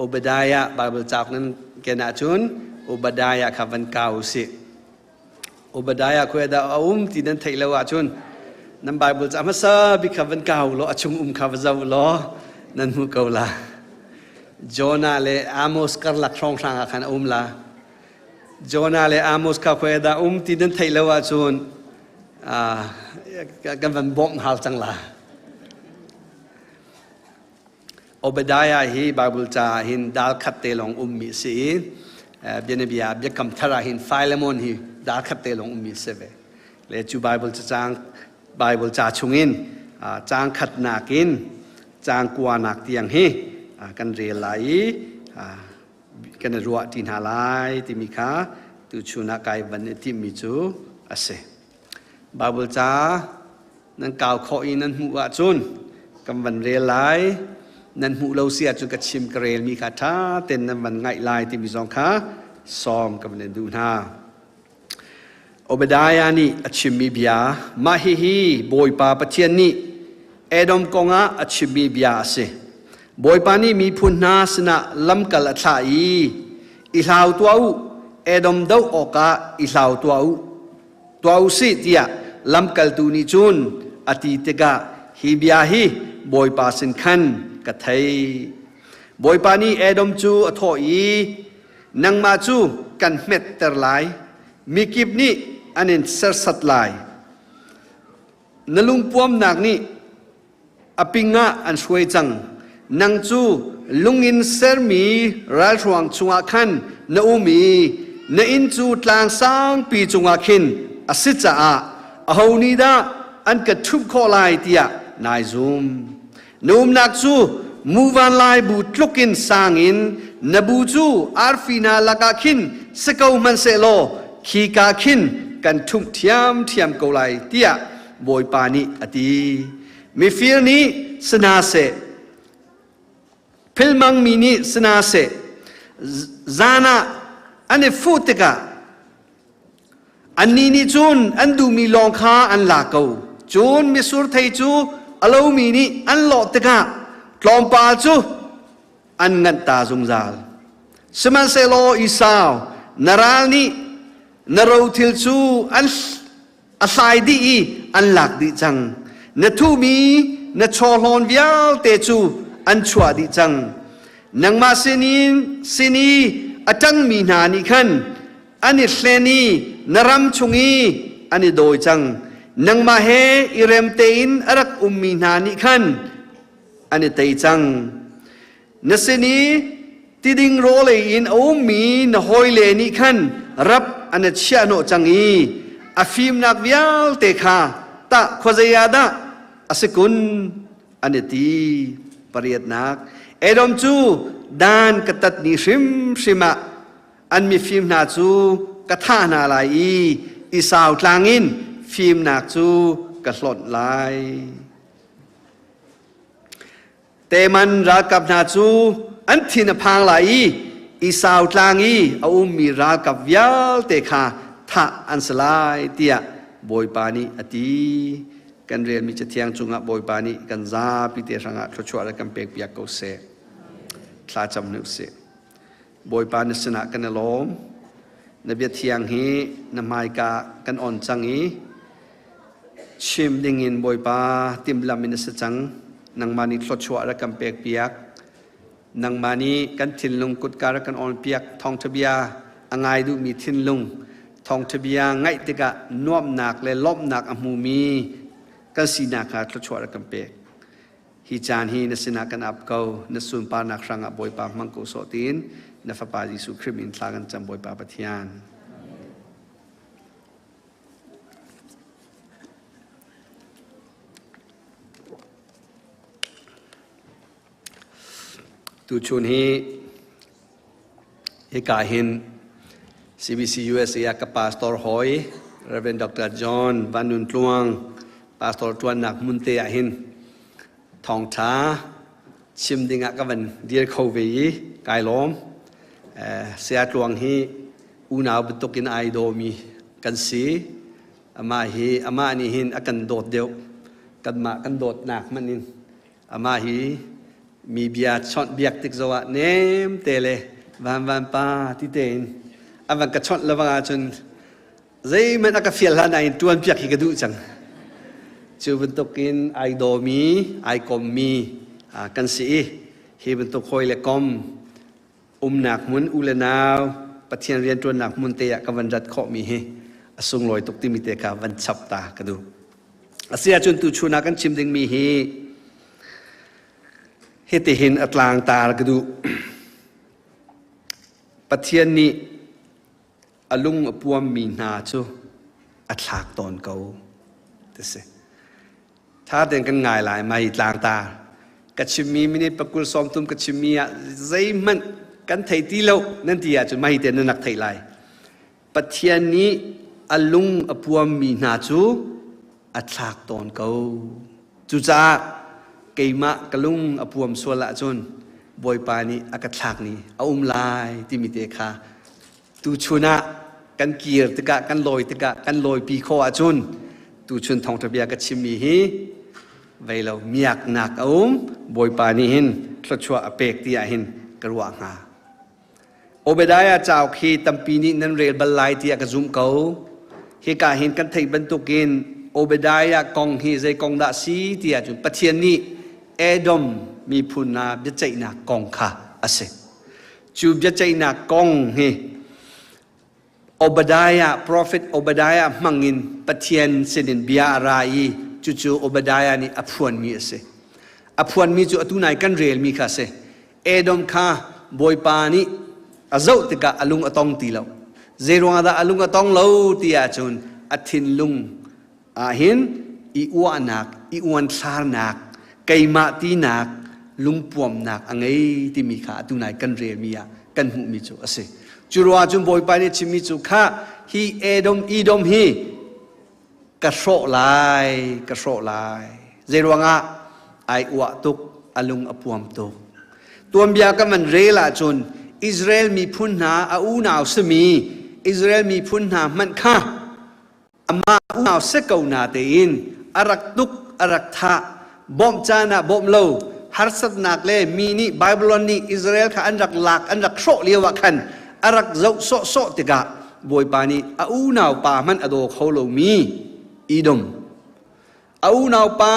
Obadiah Bible cauk nan ken ahcun Obadiah kha van kau usih. Obadiah khuai dah a um ti nan theih lo ahcun nan Bible ca hmasa bik kha van kau law a chung um kha va zoh law nan hmuh ko la. Jonah le Amos karlak hrawnghrang ah khan a um la. Jonah le Amos kha khuai dah um ti nan theih lo ahcun kan van bawmh hal cang la. Obadiah hi Bible ca ah hin dal khat te lawng ummi a si i bianabia biakam thar ah hin Philemon hi dal khat te lawng ummi a si ve. Le cu Bible cacang Bible ca chungin caang khatnak in caang kuanak tiang hi kan rel lai i kan i ruah ṭi hna lai timi kha tuchun ah kai van i timhmi cu a si. Bible ca nan kau khawh i nan hmuh ahcun kan van rel lai. Nan hmuh lo si ahcun ka chim ka relmi kha ṭha tein nan van ngaih lai timi zong kha sawm ka van in duh hna. Obadiah nih a chimmi bia, mah hihi Bawipa Pathian nih Edom kongah a chimmi bia a si. Bawipa nih miphun hna sinah lamkal a thlah i, i hlau tuah u, Edom doh awkah i hlau tuah u, tuah u sih tiah lamkaltu nih cun a ti tikah hi bia hi Bawipa sin khan ka theih. Bawipa nih Edom cu a thawh i, Nangmah cu kan hmetter lai, mikip nih an in sersat lai. Na lungpuamnak nih a ping ah an hruai cang. Nang cu lung in sermi ralhruang chungah khan na um i na inn cu tlang sangpi cungah khin a si caah aho nih dah an ka ṭhumh khawh lai tiah nai zum. Na umnak cu muvan lai bu tluk in sang in na bu cu arfi hna lakah khin si ko hmanhsehlaw khika khin kan ṭhumh ṭhiamṭhiam ko lai tiah Bawipa nih a ti. Mifir nih si hna seh, philmangmi nih si hna seh, zan ah an i fuh tikah Annih nih cun an duhmi lawng kha an la ko. Cun mitsur thei cu a lomi nih an lawh tikah tlawmpal cu an nganh ta zungzal. Sihmanhsehlaw Esau, na ral nih na rothil cu an a hlai dih i an lak dih cang. Na thuhmi na chawhlawn vialte cu an chuah dih cang. Nangmah sinin sin i a ṭangmi hna nih khan an i hlen i na ram chung i an i dawi cang. Nangmah he i rem tein a rak ummi hna nih khan an i tei cang. Na sin i tiding rawlei in a ummi na hawile nih khan rap an i chiahhnawh cang i a fimnak vialte kha tah khuazei ah dah a si kun an i ti. Pariatnak Edom cu dan ka tat ni hrimhrim ah an mifim hna cu ka thah hna lai i Esau tlang in fimnak cu ka hlonh lai. Teman ralkap hna cu an thin a phang lai i Esau tlang i a ummi ralkap vialte kha thah an si lai tiah Bawipa nih a ti. Kan relmi Cathiang cungah Bawipa nih kan zapi te hrangah thluachuah le kan pekpiak ko seh. Thla cam hna usih. Bawipa na sinah kan i lawm. Na bia thiang hi na hmaika kan on cang i chim dingin Bawipa timhlamh in a si cang. Nangmah nih thluachuah rak kan pekpiak. Nangmah nih kan thinlung kutka rak kan awnpiak. Thawngṭha bia a ngai duhmi thinlung, thawngṭha bia ngaih tikah nuamhnak le lawmhnak a hmumi kan sinak kha thluachuah rak kan pek. Hi caan hi na sinah kan ap ko, na sunparnak hrangah Bawipa hmang ko sawh tiin na Fapa Jesuh Khrih min thla kan cam Bawipa Pathian. Tuchun hi hika hin CBC USA ah ka pastor hawi Reverend Dr. John Van Nun Tluang pastor ṭuannak hmun te ah hin thawngṭha chim ding ah ka van dir kho ve i kai lawm. Saya Tluang hi unau bantukin ai dawmi kan si. Amah hi amah nih hin a kan dawt deuh. Kanmah kan dawtnak hmanh in amah hi mi bia chawnh biak tik zoh ah nem te le van van pa ti tein a van ka chawnh lawang ahcun zeihmanh a ka fial hlan ah in ṭuan piak hi ka duh cang. Cu bantukin ai dawmi, ai kommi kan si i hi bantuk hawi le kom umnak hmun u le nau Pathian rianṭuannak hmun te ah ka van rat khawhmi hi a sunglawi tuk timi te kha van chap ta ka duh. Asi ahcun tuchun ah kan chim dingmi hi hitihin a tlangtar ka duh. Pathian nih a lung a puammi hna cu a thlak tawn ko ti si. Tha tein kan ngai lai mai tlangtar. Ka chimmi minute pakul sawmtum ka chimmi ah zeihmanh kan thei ti lo nan ti ahcun mai te nan rak theih lai. Pathian nih a lung a puammi hna cu a thlak tawn ko. Cucaah keimah ka lung a puam sual ahcun Bawipa nih a ka thlak ni a um lai timi te kha tuchun ah kan kir tikah kan lawi tikah kan lawipi khawh ahcun tuchun thawngṭha bia ka chimmi hi vei lo miaknak a um Bawipa nih hin thluachuah a pek ti ah hin ka ruah hnga. Obadiah cauk hi tampi nih nan rel bal lai tiah ka zumh ko. Hika hin kan theih bantukin Obadiah kong hi zei kong dah si ti ahcun Pathian nih Edom miphun hna biaceihnak kong kha a si. Cu biaceihnak kong hi Obadiah, prophet Obadiah hmangin Pathian sinin bia a ra i cucu Obadiah nih a phuanmi a si. A phuanmi cu atu nai kan relmi kha a si. Edom kha Bawipa nih a zoh tikah a lung a tong ti lo. Zeiruangah dah a lung a tong lo ti ahcun a thinlung ahhin i uahnak, i uanthlarnak, keimah tinak, lungpuamnak a ngei timi kha atu nai kan relmi ah kan hmuhmi cu a si. Cu ruangah cun Bawipa nih chimmi cu kha hi Edom Edom hi ka hrawh lai, ka hrawh lai. Zeiruangah ai uah tuk, a lung a puam tuk. Tuanbia kan van rel ahcun Israel miphun hna a unau simi Israel miphun hna hmanh kha amah unau si ko na tein a rak tuk a rak thah bawmh caan ah bawmh lo harsatnak le mi nih Babylon nih Israel kha an rak lak an rak hrawh lio ah khan a rak zoh sawhsawh tikah Bawipa nih a unau pa hmanh a daw kho lomi Edom a unau pa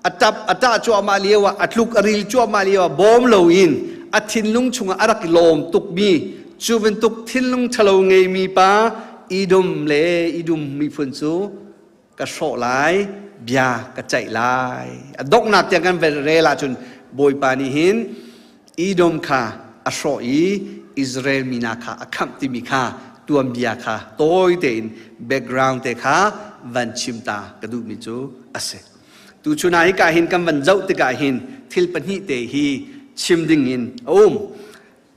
a tap a ṭah cuahmah lio ah a tluk a ril cuahmah lio ah bawm loin a thinlung chungah a rak i lawm tukmi cu bantuk thinlung ṭhalo ngeimi pa Edom le Edom miphun cu ka hrawh lai bia ka ceih lai a donghnak tiang kan rel ahcun Bawipa nih hin Edom kha a hrawh i Israel mi hna kha a khamh timi kha tuanbia kha tawi tein background te kha van chim ta ka duhmi cu a si. Tuchun ah hika hin kan van zoh tikah hin thil pahnih te hi chim ding in a um.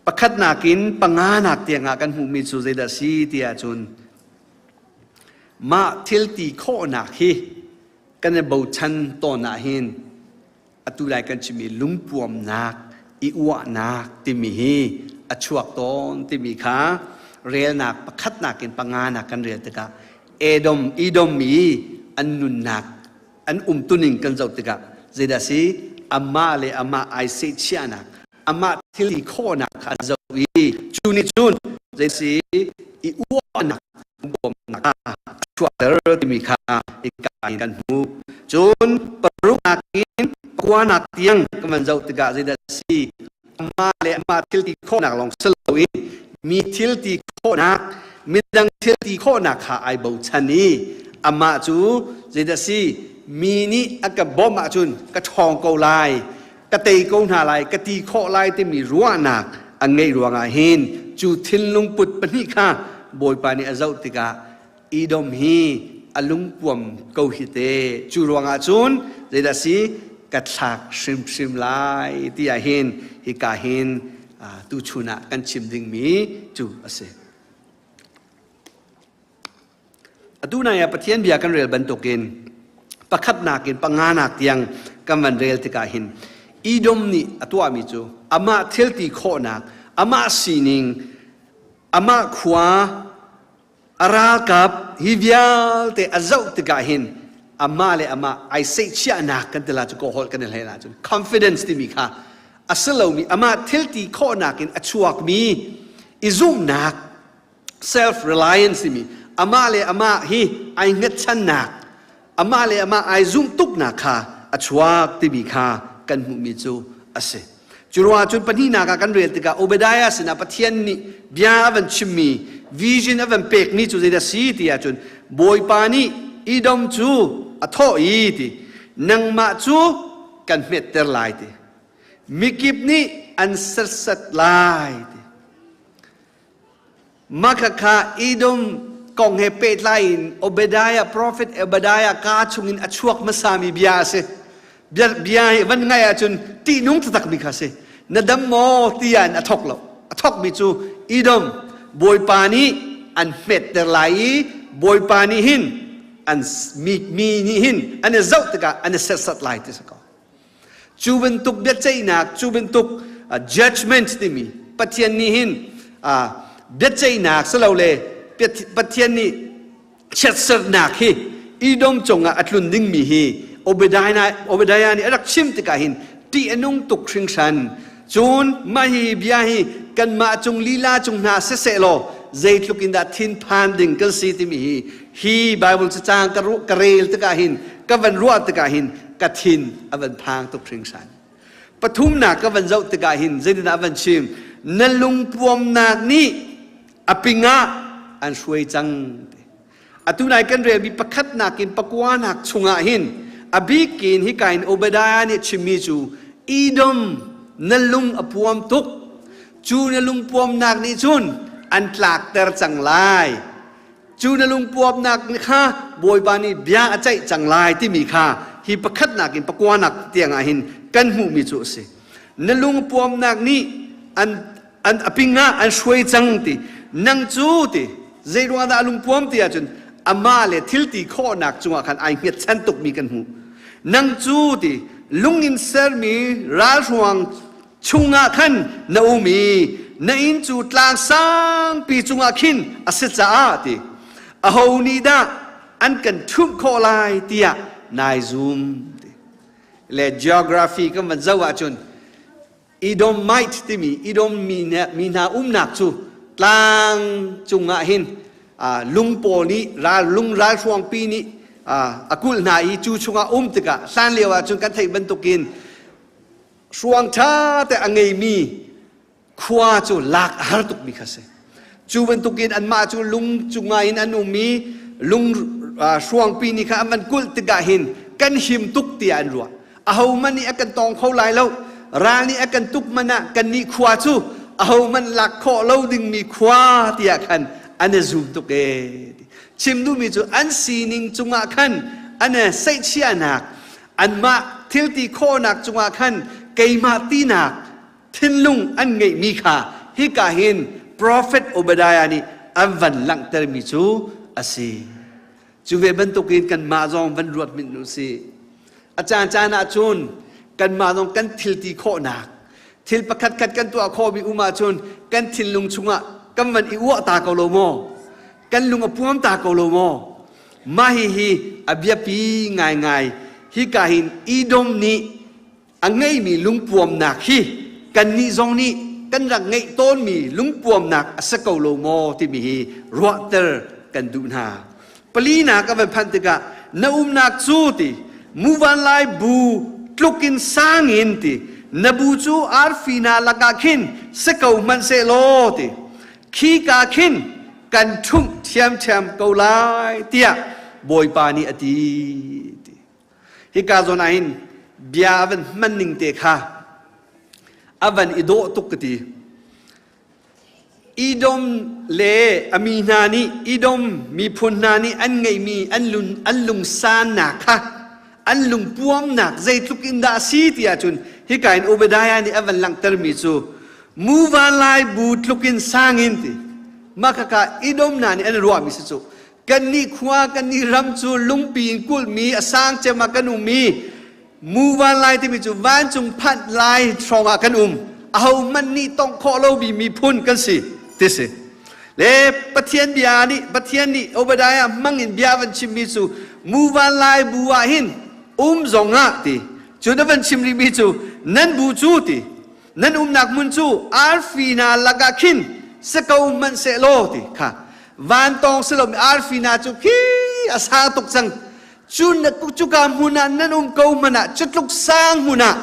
Pakhatnak in panganak tiangah kan hmuhmi cu zeidah si ti ahcun mah thil ti khawhnak hi kan i bochan tawn ah hin. Atu lai kan chimmi lungpuamnak, i uahnak timi hi a chuak tawn timi kha relnak pakhatnak in panganak kan rel tikah Edom, Edom i an nunnak an umtuning kan zoh tikah zeidah si amah le amah ai sehchiahnak amah thil ti khawhnak kha a zoh i cu nih cun zei si i uahnak bawmnak kha a chuahter timi kha hika in kan hmuh. Cun paruknak in pakuanak tiang kan van zoh tikah zeidah si amah le amah thil ti khawhnak lawng si loin mi thil ti khawhnak midang thil ti khawhnak kha ai bochan i amah cu zeidah si mi nih a ka bawmh ahcun ka ṭhawng ko lai ka tei ko hna lai ka ti khawh lai timi ruahnak a ngeih ruangah hin cu thinlung put pahnih kha Bawipa nih a zoh tikah Edom hi a lungpuam ko hi te cu ruangah cun zeidah si ka thlak hrimhrim lai ti ah hin hika hin tuchun ah kan chim dingmi cu a si. Atu nai ah Pathian bia kan rel bantukin pakhatnak in panganak tiang kan van rel tikah hin Edom nih a tuahmi cu amah thilti khawhnak, amah sining, amah khua, a ralkap hi vialte a zoh tikah hin amah le amah ai seihchiahnak kan ti la cu kawhholh kan i hlei la cun confidence timi kha a si lomi amah thilti khawhnak in a chuakmi i zumhnak self reliance timi amah le amah hi ai hngatchannak amah le amah ai zumh tuknak kha a chuak timi kha kan hmuhmi cu a si. Cu ruangah cun pahnihnak ah kan rel tikah Obadiah sinah Pathian nih bia a van chimmi vision a van pekmi cu zeidah si ti ahcun Bawipa nih Edom cu a thawh i ti nangmah cu kan hmetter lai ti mikip nih an serhsat lai ti Mah Edom kong he pehtlai in Obadiah, prophet Obadiah kaa chungin a chuak hmasami bia a si. Bia, bia hi van ngaih ahcun ṭihnung taktakmi kha a si. Na dam maw tiah in a thawk lo. A thawkmi cu Edom, Bawipa nih an hmetter lai i Bawipa nih hin an mi, mi nih hin an i zoh tikah an i serhsat lai ti si ko. Cu bantuk biaceihnak, cu bantuk judgment timi Pathian nih hin biaceihnak silole Pathian nih chiatserhnak hi Edom cungah a tlun dingmi hi Obadiah, Obadiah nih a rak chim tikah hin ṭih a nung tuk hringhran. Cun mah hi bia hi kanmah cung lila cung hna siseh law zeitluk in dah thinphan ding kan si timi hi hi Bible cacang ka rel tikah hin ka van ruah tikah hin ka thin a van phang tuk hringhran. Pathumnak ka van zoh tikah hin zeitindah a van chim? Na lungpuamnak nih a pingah an hruai cang. Atu nai kan relmi pakhatnak in pakuanak chungah hin a bikin hika in Obadiah nih chimmi cu Edom na lung a puam tuk cu na lungpuamnak nih cun an tlakter cang lai cu na lungpuamnak kha Bawipa nih bia a ceih cang lai timi kha hi pakhatnak in pakuanak tiangah hin kan hmuhmi cu a si na lungpuamnak nih an an a ping ah an hruai cang ti nang cu ti zei ruangah dah a lungpuam ti ahcun amah le thil ti khawhnak cungah khan ai hngetchan tukmi kan hmuh nang cu ti lung in sermi ralhruang chungah khan na um i na inn cu tlang sangpi cungah khin a si caah ti aho nih dah an kan ṭhumh khawh lai tiah nai zum ti le geography kan van zoh ahcun Edomite timi Edom mi hna umnak cu tlang cungah hin lung pawl nih ral lung ralhruangpi nih a kulh hna i cu chungah um tikah hlan lio ah cun kan theih bantukin hruang ṭha te a ngeimi khua cu lak a har tukmi kha si. Cu bantukin anmah cu lung cungah in an um i lung hruangpi nih kha an van kulh tikah hin kan him tuk tiah an ruah. Ahohmanh nih a kan tawng kho lai lo. Ral nih a kan tuk hmanh ah kannih khua cu ahohmanh lak khawh lo dingmi khua tiah khan an i zum tuk ee. Chim duhmi cu an sining cungah khan an i seihchiahnak, anmah thilti khawhnak cungah khan keimah tinak thinlung an ngeihmi kha hika hin prophet Obadiah nih an van langhtermi cu a si. Cu ve bantukin kanmah zong van ruat hmanh u sih. A caan caan ah cun Kanmah zong kan thil ti khawhnak thil pakhat khat kan tuah khawhmi um ahcun kan thinlung chungah kan van i uah ta ko lo maw? Kan lung a puam ta ko lo maw? Mah hihi a biapi ngaingai. Hika hin Edom nih a ngeimi lungpuamnak hi kannih zong nih kan rak ngeih tawnmi lungpuamnak a si ko lo maw timi hi ruahter kan duh hna. Palinak a van phanh tikah na umnak cu ti muvan lai bu tlukin sang in ti na bu cu arfi hna lakah khin si ko hmanhsehlaw ti khika khin kan ṭhumh ṭhiamṭhiam ko lai tiah Bawipa nih a ti. Hika zawn ah hin bia a van hman ning te kha a van i dawh tuk ka ti. Edom le a mi hna nih Edom miphun hna nih an ngeihmi an lung an lungsannak kha an lungpuamnak zeitluk in dah a si ti ahcun hika in Obadiah nih a van langhtermi cu muva lai bu tluk in sang in ti mah khakha Edom hna nih an ruahmi si cu Kannih khua kannih ram cu lungpi in kulhmi a sang cem ah kan um i muvan lai timi cu vancung phanh lai hrawng ah kan um. Ahohmanh nih tongh khawh lomi miphun kan si ti si. Le Pathian bia nih Pathian nih Obadiah hmang in bia van chimmi cu muvan lai bu ah hin um zong ah ti. Cun a van chim rihmi cu nan bu cu ti nan umnak hmun cu arfi hna lakah khin si ko hmanhsehlaw ti kha vantawng si lomi arfi hna cu khi a sang tuk cang cu cuka hmun ah nan um ko hmanh ah cutluk sang hmun ah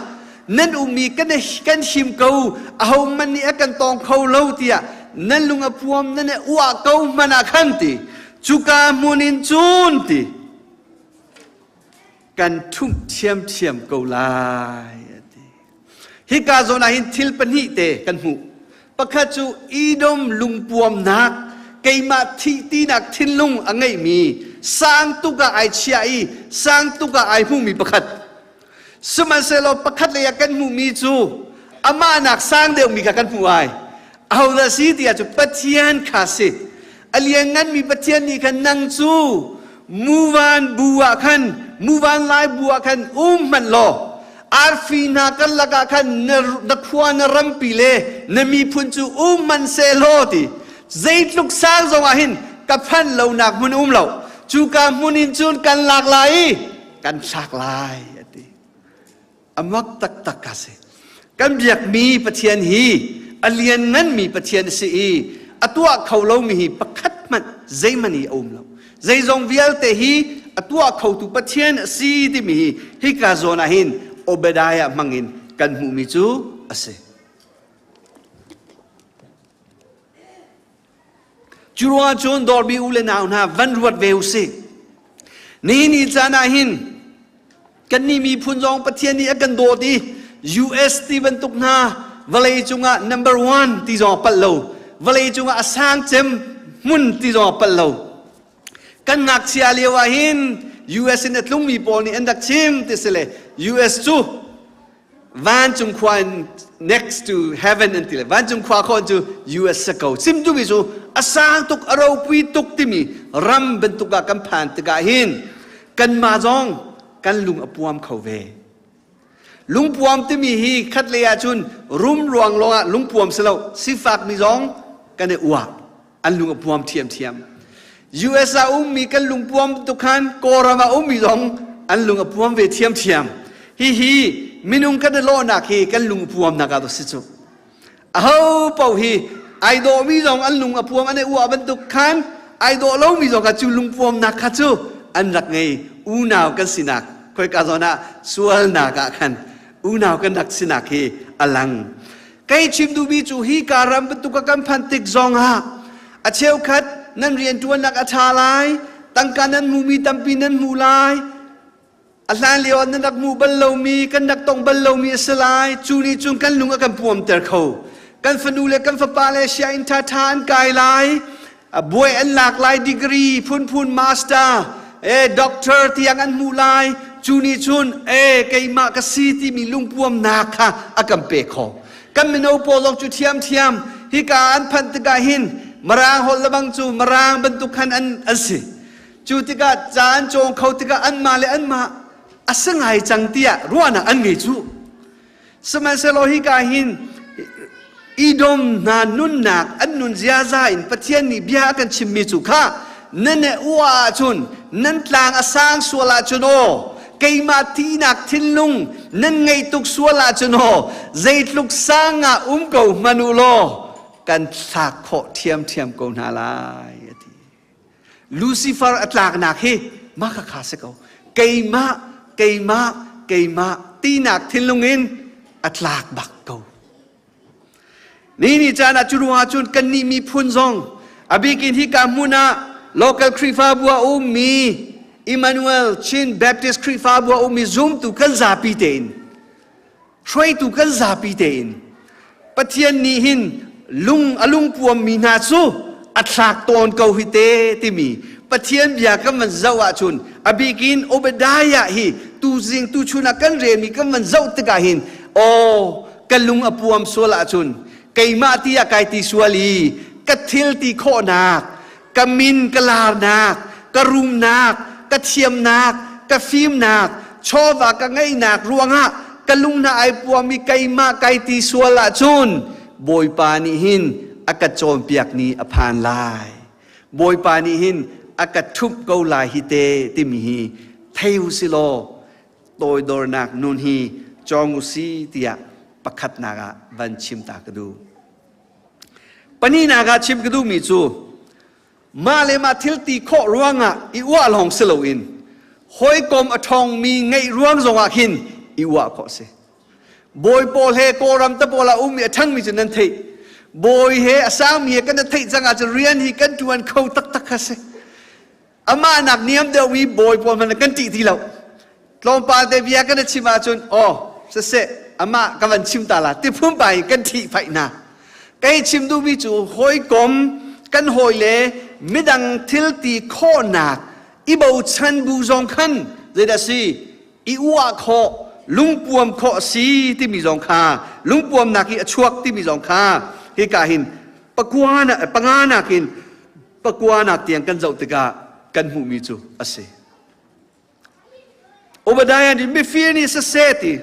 nan ummi kan kan him ko ahohmanh nih a kan tawng kho lo tiah nan lung a puam nan i uah ko hmanh ah khan ti cuka hmun in cun ti kan ṭhumh ṭhiamṭhiam ko lai a ti. Hika zawn ah hin thil pahnih te kan hmuh. Pakhat cu Edom lungpuamnak keimah thih tinak thinlung a ngeihmi sang tuk ah ai chia i sang tuk ah ai hmumi pakhat. Sihmanhsehlaw pakhat lei ah kan hmuhmi cu amah nak sang deuhmi kha kan hmuh ai. Ahodah si ti ahcun Pathian kha si. A liannganmi Pathian nih khan nang cu muvan bu ah khan muvan lai bu ah khan um hmanh law arfi hna karlak ah khan na khua na rampi le na miphun cu um hmanh sehlaw ti zeitluk sang zong ah hin ka phanh lonak hmun um lo cuka hmun in cun kan lak lai i kan thlak lai a ti. A mak taktak ka si. Kan biakmi Pathian hi a liannganmi Pathian a si i a tuah kho lomi hi pakhat hmanh zeihmanh hi a um lo. Zeizong vialte hi a tuah khotu Pathian a si timi hi hika zawn ah hin Obadiah hmangin kan hmuhmi cu a si. Cu ruangah cun dawrmi u le nau hna van ruat ve u sih. Nihin ni caan ah hin kannih miphun zong Pathian nih a kan dawt i US ti bantuk hna vawlei cungah number one ti zong a palh lo. Vawlei cungah a sang cem hmun ti zong a palh lo. Kan ngakchia lio ah hin US in a tlungmi pawl nih an rak chim ti si le US cu vancung khua in next to heaven an ti le vancung khua khawn cu US sa ko sim duhmi cu a sang tuk a ropui tuk timi ram bantuk ah kan phan tikah hin kanmah zong kan lung a puam kho ve lungpuam timi hi khat lei ah cun rum ruang lawngah lungpuam si lo sifak mi zong kan i uah an lung a puam ṭhiamṭhiam. US ah ummi kan lungpuam tuk khan Kawlram ah ummi zong an lung a puam ve ṭhiamṭhiam. Hihi minung kan i lawhnak hi kan lung puamnak ah si cu. Aho paoh hi ai dawhmi zong an lung a puam an i uah bantuk khan ai dawh lomi zong kha cu lungpuamnak kha cu an rak ngei unau kan sinak khoika zawn ah sualnak ah khan unau kan rak sinak hi a lang. Kei chim duhmi cu hi ka ram bantuk a kan phanh tik zong ah a cheukhat nan rianṭuannak a ṭha lai, tangka nan hmuhmi tampi nan hmu lai, a hlan lio ah nan rak hmuh bal lomi, kan rak tong bal lomi a si lai. Cu nih cun kan lung a kan puamter kho. Kan fanu le kan fapa le sianginn ṭhaṭha an kai lai, buai an lak lai degree phunphun master e doctor tiang an hmuh lai cu nih cun e keimah ka si timi lungpuamnak kha a kan pe kho kan mino pawl zong cu thiamthiam hika an phanh tikah hin marang holh lebang cu marang bantuk khan an an si cu tikah ca an cawng kho tikah anmah le anmah a si ngai cang tiah ruahnak an ngei cu. Sihmanhsehlaw hika hin Edom hna nunnak an nun ziaza in Pathian nih bia a kan chimmi cu kha nan i uah ahcun nan tlang a sang sual ahcun aw keimah tinak thinlung nan ngeih tuk sual ahcun aw zeitluk sang ah um ko hmanh u law kan thlak khawh ṭhiamṭhiam ko hna lai a ti. Lucifer a tlaknak hi mah kha kha si ko. Keimah, keimah, keimah tinak thinlung in a tlak bak ko. Ni ni caan ah cu ruangah cun kannih miphun zong a bikin hika hmun ah local Khrihfabu ah ummi Emmanuel Chin Baptist Khrihfabu ah ummi zumtu kan zapi tein hruaitu kan zapi tein Pathian nih hin lung a lungpuammi hna cu a thlak tawn ko hi te timi Pathian bia kan van zoh ahcun a bikin Obadiah hi tuzing tuchun ah kan relmi kan van zoh tikah hin aw ka lung a puam sual ahcun keimah ti ah kai ti sual i ka thil ti khawhnak ka min ka larnak ka rumnak ka thiamnak ka fimnak chawva ka ngeihnak ruangah ka lung hna ai puam i keimah kai ti sual ahcun Bawipa nih hin a ka cawnpiak ni a phan lai Bawipa nih hin a ka ṭhumh ko lai hi te timi hi thei u si law toidornak nun hi cawng u si tiah pakhatnak ah van chim ta ka duh. Pahnihnak ah chim ka duhmi cu mah le mah thil ti khawh ruangah i uah lawng si loin hawikom a ṭhawngmi ngeih ruang zongah khin i uah khawh si. Bawi pawl he Kawlram te pawl ah ummi a ṭhangmi cu nan theih. Bawi he a sangmi he kan i theih cang ahcun rian hi kan ṭuan kho taktak kha si. Amah nak niam deuhmi bawi pawl hmanh kan ṭih ti lo. Tlawmpal te bia kan i chim ahcun aw siseh amah ka van chim ta la ti phunpa in kan ṭhih faih hna. Kei chim duhmi cu hawikom kan hawi le midang thil ti khawhnak i bochan bu zong khan zeidah si i uah khawh lungpuam khawh a si timi zong kha lungpuamnak i a chuak timi zong kha hika hin pakua na panga nakin pakua nak tiang kan zoh tikah kan hmuhmi cu a si. Obadiah nih mifir nih siseh ti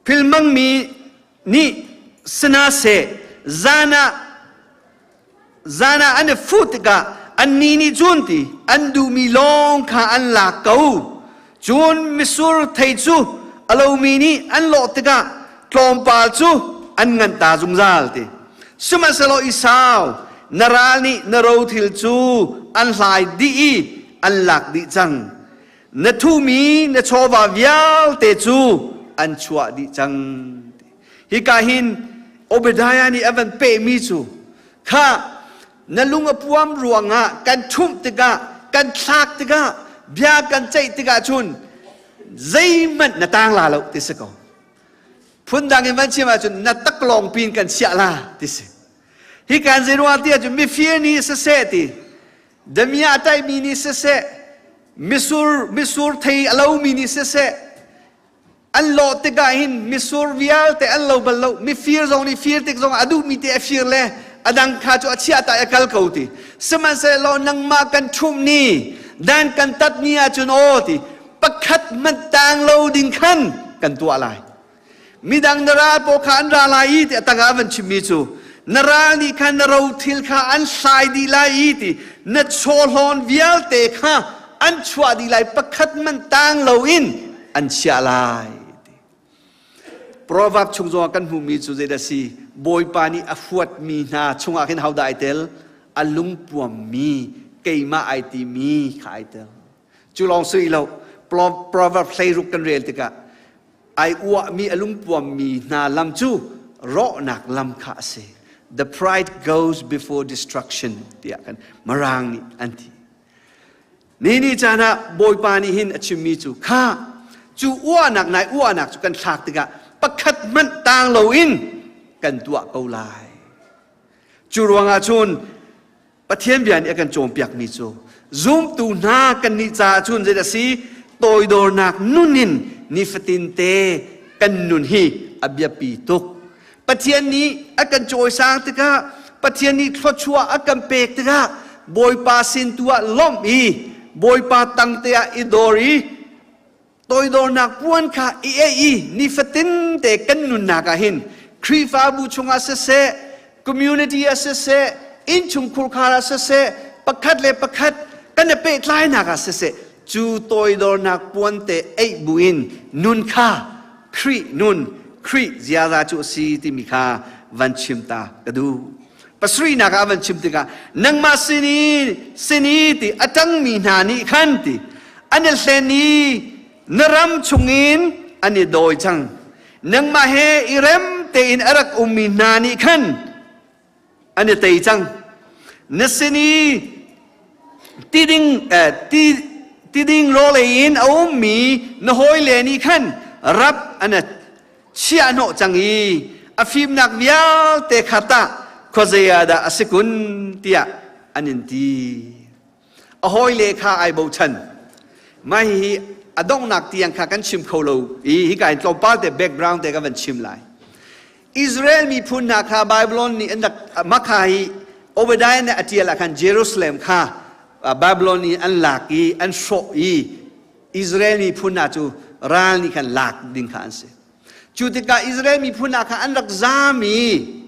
philmangmi nih sina seh zan ah zan ah an i fuh tikah annih nih cun ti an duhmi lawng kha an lak ko cun misur thei cu a lomi nih an lawh tikah tlawmpal cu an nganh ta zungzal ti sihmanhsehlaw Esau na ral nih na rothil cu an hlai dih i an lak dih cang na thuhmi na chawva vialte cu an chuah dih cang hika hin Obadiah nih a van pehmi cu kha na lung a puam ruangah kan ṭhumh tikah kan thlak tikah bia kan ceih tikah cun zeihmanh na tang la lo ti si ko phundang in van chim ahcun na taklawng pin kan chiah la ti si hi kan zeiruang ti ahcun mifir nih siseh ti Damiah a taihmi nih siseh, misur misur thei a lomi nih siseh, an lawh tikah hin misur vialte an lo bal lo. Mifir zong nih fir tik zong a duhmi te a fir le a dang kha cu a chiah ta i a kal ko ti. Sihmanhsehlaw nangmah kan ṭhumh ni, dan kan tat ni ahcun aw ti pakhat hmanh tang lo ding khan kan tuah lai. Midang na ral pawl kha an ra lai i ti a tangah a van chimmi cu na ral nih khan na rothil kha an hlai dih lai i ti na chawhlawn vialte kha an chuah dih lai pakhat man tang loin an chiah lai ti. Proverb chung zongah kan hmuhmi cu zeidah si Bawipa nih a huatmi hna chungah khin hodah ai tel a lungpuammi keimah ai timi kha ai tel cu lawng si lo Proverb 16 kan rel tikah ai uahmi a lungpuammi hna lam cu rawhnak lam kha a si the pride goes before destruction tiah kan marang nih an ti ni ni caan ah bawipa nih hin a chimmi cu kha cu uahnak nai uahnak cu kan thlak tikah pakhat hmanh tang loin kan tuah ko lai cu ruangah cun Pathian bia nih a kan cawnpiakmi cu zumtu hna kannih caah cun zeidah si toidornak nun in nifatin te kan nun hi a biapi tuk. Pathian nih a kan cawisang tikah Pathian nih thluachuah a kan pek tikah Bawipa sin tu ah lawmh i Bawipa tang te ah i dor i. Toidornak puan kha i ei i nifatin te kan nunnak ah hin Khrihfabu chungah siseh, community ah siseh, innchungkhur khar ah siseh, pakhat le pakhat kan i pehtlainak ah siseh, cu toidornak puan te eih buin nun kha Khrih nun, Khrih ziaza cu a si timi kha van chim ta ka duh. Pasarihnak ah van chim tikah nangmah sin i sin i ti a ṭangmi hna nih khan ti an i hlen i na ram chungin an i dawi cang. Nangmah he i rem tein a rak ummi hna nih khan an i tei cang. Na sin i ti ding rawlei in a ummi na hawile nih khan rap an chiahhnawh cang i a fimnak vialte kha tah khuazei ah dah a si kun tiah an in ti. A hawile kha ai bochan. Mah hihi a donghnak tiang kha kan chim kho lo i hika in tlawmpal te background te ka van chim lai. Israel miphun hna kha Babylon nih an rak makha hi Obadiah nih a ṭial ah khan Jerusalem kha Babylon nih an lak i an hrawh i Israel miphun hna cu ral nih khan lak ding kha an si. Cu tikah Israel miphun hna kha an rak zaam i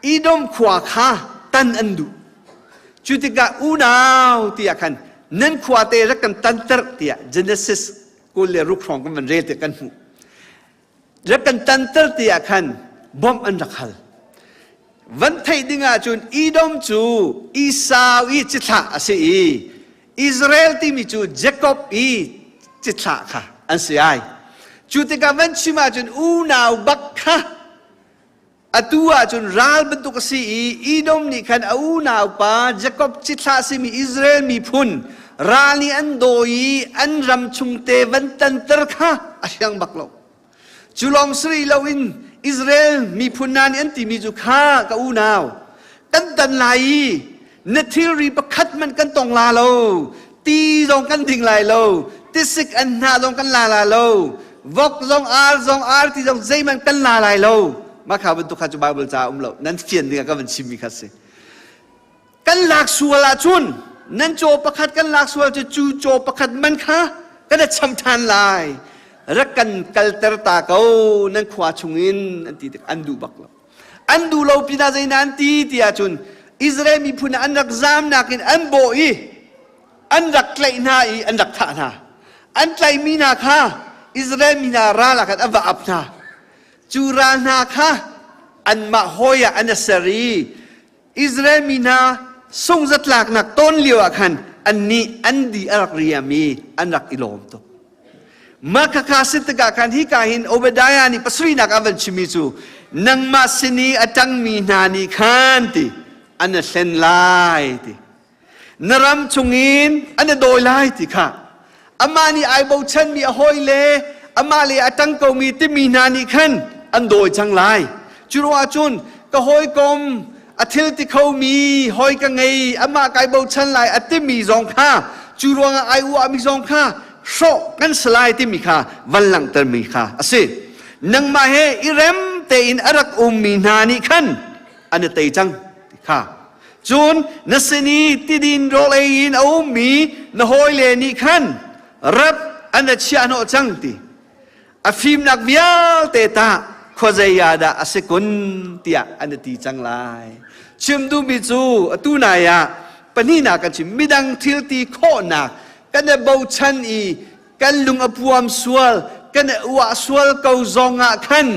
Edom khua kha tan an duh. Cu tikah unau tiah khan nan khua te rak kan tanter tiah Genesis 26 hrawng kan van rel te kan hmuh. Rak kan tanter ti ah khan bawmh an rak hal. Van theih ding ahcun Edom cu Esau i cithlah a si i Israel timi cu Jakob i cithlah kha an si ai. Cu tikah van chim ahcun unau bak kha atu ahcun ral bantuk a si i Edom nih khan a unaupa Jakob cithlah simi Israel miphun ral nih an dawi i an ram chungte van tanter kha a siang bak lo. Cu lawng si rih loin Israel miphun hna nih an timi cu kha ka unau kan tan lai i na thilri pakhat hmanh kan tong la lo ti zong kan ding lai lo tisik an hnah zong kan la la lo vok zong ar zong arti zong zeihmanh kan la lai lo mah kha bantuk kha cu Bible ca um lo nan fian ding ah ka van chimmi kha si kan lak sual ahcun nan caw pakhat kan lak sual cu cu caw pakhat man kha kan i cham ṭhan lai rak kan kalter ta ko nan khua chungin an ti tik an duh bak lo An duh lo pinah zeidah an ti ti ahcun Israel miphun an rak zamnak in an bawh i an rak tlaih hna i an rak thah hna. An tlaihmi hna kha Israel mi hna ral ah khan an va ap hna. Cu ral hna kha anmah hawi ah an i ser i Israel mi hna sungzatlaknak ton lio ah khan annih an di a rak riam i an rak i lawm tuk. Mah khakha si tikah khan hika hin Obadiah nih pasarihnak a van chimmi cu nangmah sin i a ṭangmi hna nih khan ti an i hlen lai ti na ram chungin an i dawi lai ti kha amah nih ai bochanmi a hawile amah le a ṭang komi timi hna nih khan an dawi cang lai cu ruangah cun ka hawikom a thil ti khomi hawi ka ngei amah kai bochan lai a timi zong kha cu ruangah ai uahmi zong kha hrawh kan si lai timi kha van langhtermi kha a si. Nangmah he i rem tein a rak ummi hna nih khan an i tei cang ti kha. Cun na sin i tidin rawl ei in a ummi na hawile nih khan rap an i chiahhnawh cang ti. A fimnak vialte tah khuazei ah dah a si kun tiah an i ti cang lai. Chim duhmi cu atu nai ah pahnihnak kan chim midang thil ti khawhnak kan i bochan i kan lung a puam sual kan i uah sual ko zong ah khan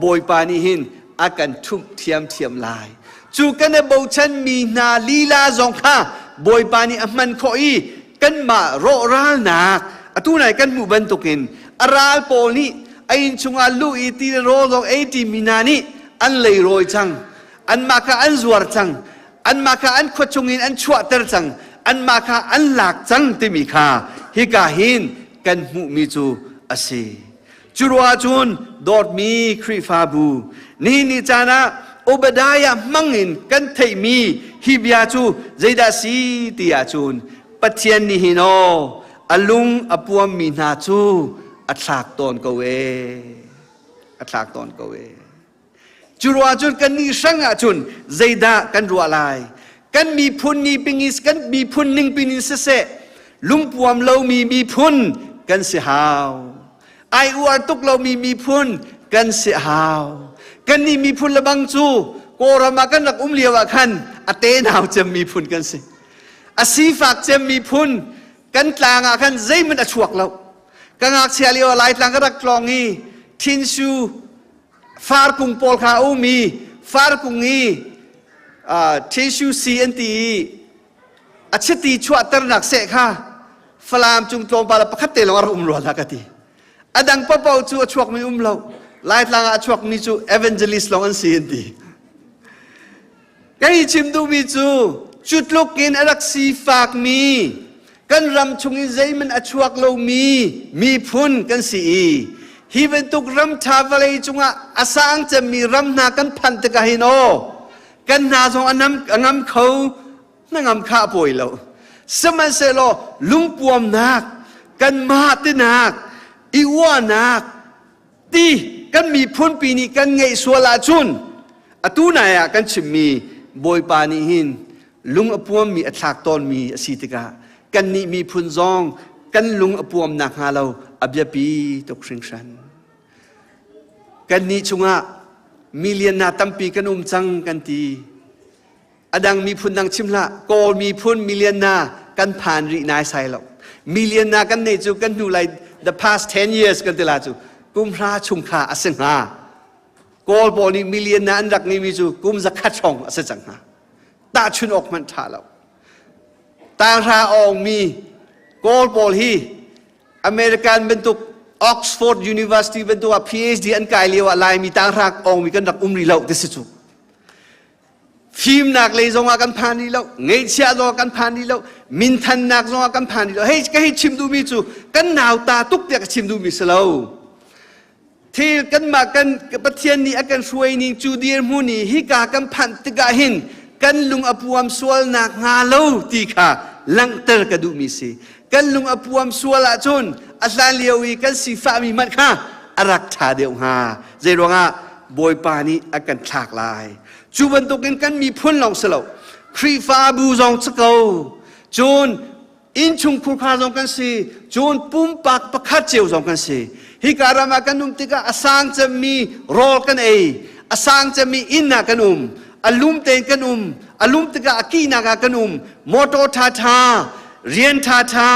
Bawipa nih hin a kan ṭhumh thiamthiam lai. Cu kan i bochan mi hna lila zong kha Bawipa nih a hman khawh i kanmah rawhralnak atu nai kan hmuh bantukin a ral pawl nih a inn chungah luh i ti le rawl zong ei ṭimi hna nih an leirawi cang anmah kha an zuar cang anmah kha an khua chungin an chuahter cang anmah kha an lak cang timi kha hika hin kan hmuhmi cu a si cu ruah cun dawtmi Khrihfabu nihin ni caan ah Obadiah hmangin kan theihmi hi bia cu zeidah si ti ahcun Pathian nih hin aw a lung a puammi hna cu a thlak tawn ko ee a thlak tawn ko ee Cu ruah cun kan nih hrang ahcun zeidah kan ruah lai? Kan miphun ni pingis kan miphun ning pin in siseh lungpuam lomi miphun kan si hau. Ai uar tuk lomi miphun kan si hau. Kannih miphun le bang cu Kawlram ah kan rak um lio ah khan a tenau cem miphun kan si. A sifak cem miphun kan tlang ah khan zeihmanh a chuak lo. Ka ngakchia lio ah Laitlang ka rak tlawng i Thinsu farkung pawl kha a um i farkung i tissue si an ti i a chiti chuahternak seh kha Falam cung tlawmpal ah pakhat te lawng a rak um rua hlah ka ti. A dang paohpaoh cu a chuakmi um lo. Laitlang ah a chuakmi cu evangelist lawng an si an ti. Kei chim duhmi cu cu tluk in a rak sifakmi kan ram chung in zeihmanh a chuak lomi miphun kan si i hi bantuk ram ṭha vawlei cungah a sang cemmi ram hna kan phanh tikah hin aw kan hna zong a nam a ngam kho hnangam kha a pawi lo. Sihmanhsehlaw lungpuamnak kanmah tinak i uahnak ti kan miphunpi nih kan ngeih sual ahcun atu nai ah kan chimmi Bawipa nih hin lung a puammi a thlak tawnmi a si tikah kannih miphun zong kan lung a puam nakhnga lo a biapi tuk hringhran. Kannih chungah million na tampi kan um cang kan ti. A dang miphun dang chim hlah, Kawl miphun million na kan phan rih nai sai lo. Million na kan neih cu kan hnu lai the past 10 years kan ti la cu kum hra chung kha a si hnga. Kawl pawl nih million na an rak ngeimi cu kum 100 hrawng a si cang hnga. Tahchun awk hmanh ṭha lo. Tanghra awngmi Kawl pawl hi American bantuk Oxford University bantuk ah PhD an kai lio ah Laimi tanghra awngmi kan rak um rih lo ti si cu. Fimnak lei zongah kan phan rih lo, ngeihchiah zongah kan phan rih lo, minthannak zongah kan phan rih lo. Hei ka hei chim duhmi cu kan nauta tuk tiah ka chim duhmi si lo. Thil kanmah kan Pathian nih a kan hruai ning cu dirhmun i hika kan phanh tikah hin kan lung a puam sual nakhnga lo ti kha langhter ka duhmi si. Kan lung a puam sual ahcun a hlan lio i kan sifahmi hmanh kha a rak ṭha deuh hnga. Zeiruangah Bawipa nih a kan thlak lai. Cu bantukin kan miphun lawng si lo, Khrihfabu zong si ko. Cun innchungkhur kha zong kan si, cun pumpak pakhat cio zong kan si. Hika ram ah kan um tikah a sang cemmi rawl kan ei, a sang cemmi inn ah kan um, a lum tein kan um, a lum tikah a kihnak ah kan um, motor ṭhaṭha, rian ṭhaṭha,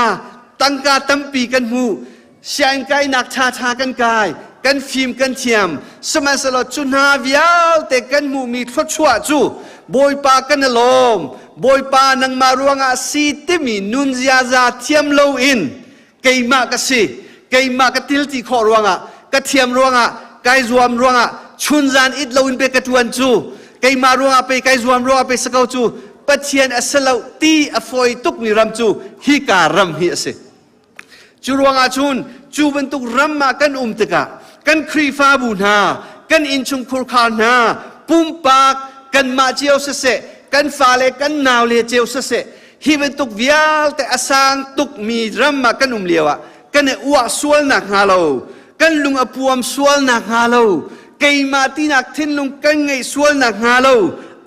tangka tampi kan hmu, sianginn kainak ṭhaṭha kan kai, kan fim kan thiam. Sihmanhsehlaw cu hna vialte kan hmuhmi thluachuah cu Bawipa kan i lawm, Bawipa nangmah ruangah si timi nun ziaza thiam loin keimah ka si, keimah ka til ti khawh ruangah, ka thiam ruangah, kai zuam ruangah, chunzan it loin pe ka ṭuan cu, keimah ruangah pe kai zuam ruangah pe si ko cu, Pathian a si lo ti a fawi tukmi ram cu hika ram hi a si. Cu ruangah cun cu bantuk ram ah kan um tikah kan Khrihfabu hna, kan innchungkhur khar hna, pumpak kanmah cio siseh, kan fale kan naule cio siseh, hi bantuk vialte a sang tukmi ram ah kan um lio ah kan i uah sual nakhnga lo, kan lung a puam sual nakhnga lo, keimah tinak thinlung kan ngeih sual nakhnga lo,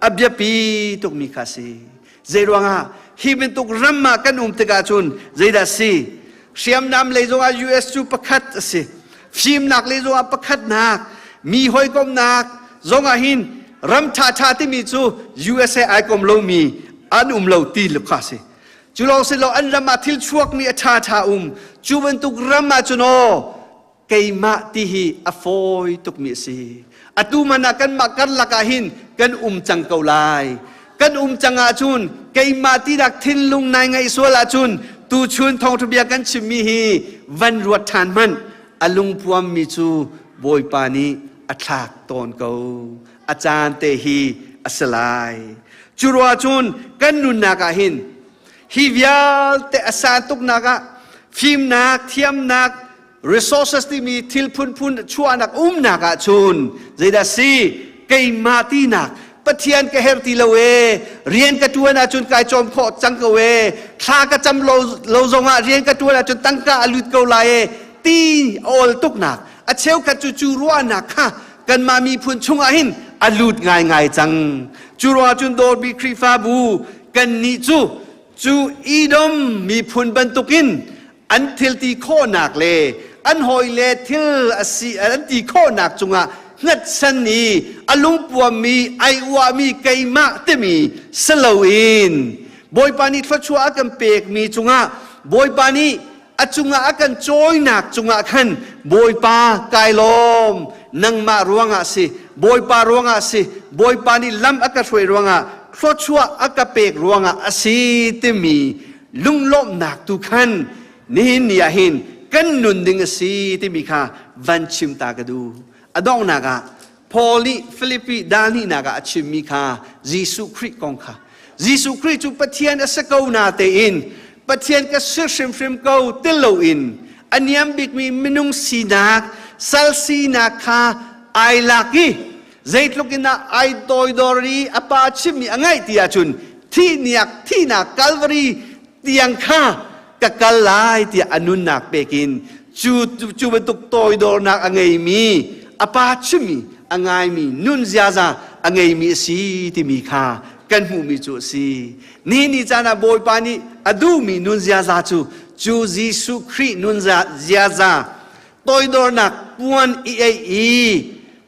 a biapi tukmi kha a si. Zeiruangah hi bantuk ram ah kan um tikah cun zeidah si? Hriamnam lei zongah US cu pakhat a si. Fimnak lei zongah pakhatnak, mi hawikomhnak zongah hin ram ṭhaṭha timi cu USA ai kom lomi an um lo ti kha a si. Cu lawng si lo an ram ah thil chuakmi a ṭhaṭha um. Cu bantuk ram ah cun aw keimah ti hi a fawi tukmi a si. Atu man ah kanmah karlak ah hin kan um cang ko lai. Kan um cang ahcun keimah tinak thinlung nai ngaih sual ahcun tuchun thawngṭha bia kan chimmi hi van ruat ṭhan hmanh a lungpuammi cu Bawipa nih a thlak tawn ko. A caan te hi a si lai. Cu ruah cun kan nunnak ah hin hi vialte a san tuknak ah fimnak, thiamnak, resources timi thil phunphun chuahnak umnak ahcun zeidah si keimah tinak Pathian ka her ti lo e rian ka tuan ahcun kai cawm khawh cang ko e thla ka cam lo, lo zongah rian ka tuan ahcun tangka a lut ko lai e ti awl tuknak a cheukhat cu cu ruahnak kha kanmah miphun chungah hin a lut ngaingai cang cu ruangah cun dawrbi Khrihfabu kannih cu cu Edom miphun bantukin. An thil ti khawhnak le an hawi le thil a si an ti khawhnak cungah hngatchan i a lungpuammi ai uahmi keimah timi si loin Bawipa nih thluachuah a kan pekmi cungah, Bawipa nih a cungah a kan cawinak cungah khan Bawipa kai lawm, nangmah ruangah si, Bawipa ruangah si, Bawipa nih lam a ka hruai ruangah, thluachuah a ka pek ruangah a si timi lunglawmhnak tu khan nihin ni ah hin kan nun ding a si timi kha van chim ta ka duh. A donghnak ah Paul nih Filipi dal hnihnak ah a chimmi kha Jesuh Khrih kong kha. Jesuh Khrih cu Pathian a si ko na tein Pathian ka si hrimhrim ko ti loin a niam bikmi minung sinak, sal sinak kha ai lak i zeitluk in ah ai toidor i a pa chimmi a ngaih ti ahcun thihniak thihnak Calvary tiang kha ka kal lai tiah a nunnak pek in cu cu bantuk toidornak a ngeimi a pa chimmi a ngaimi nun ziaza a ngeimi a si timi kha kan hmuhmi cu a si. Ni ni caan ah Bawipa nih a duhmi nun ziaza cu cu Jesuh Khrih nun ziaza toidornak puan i ei i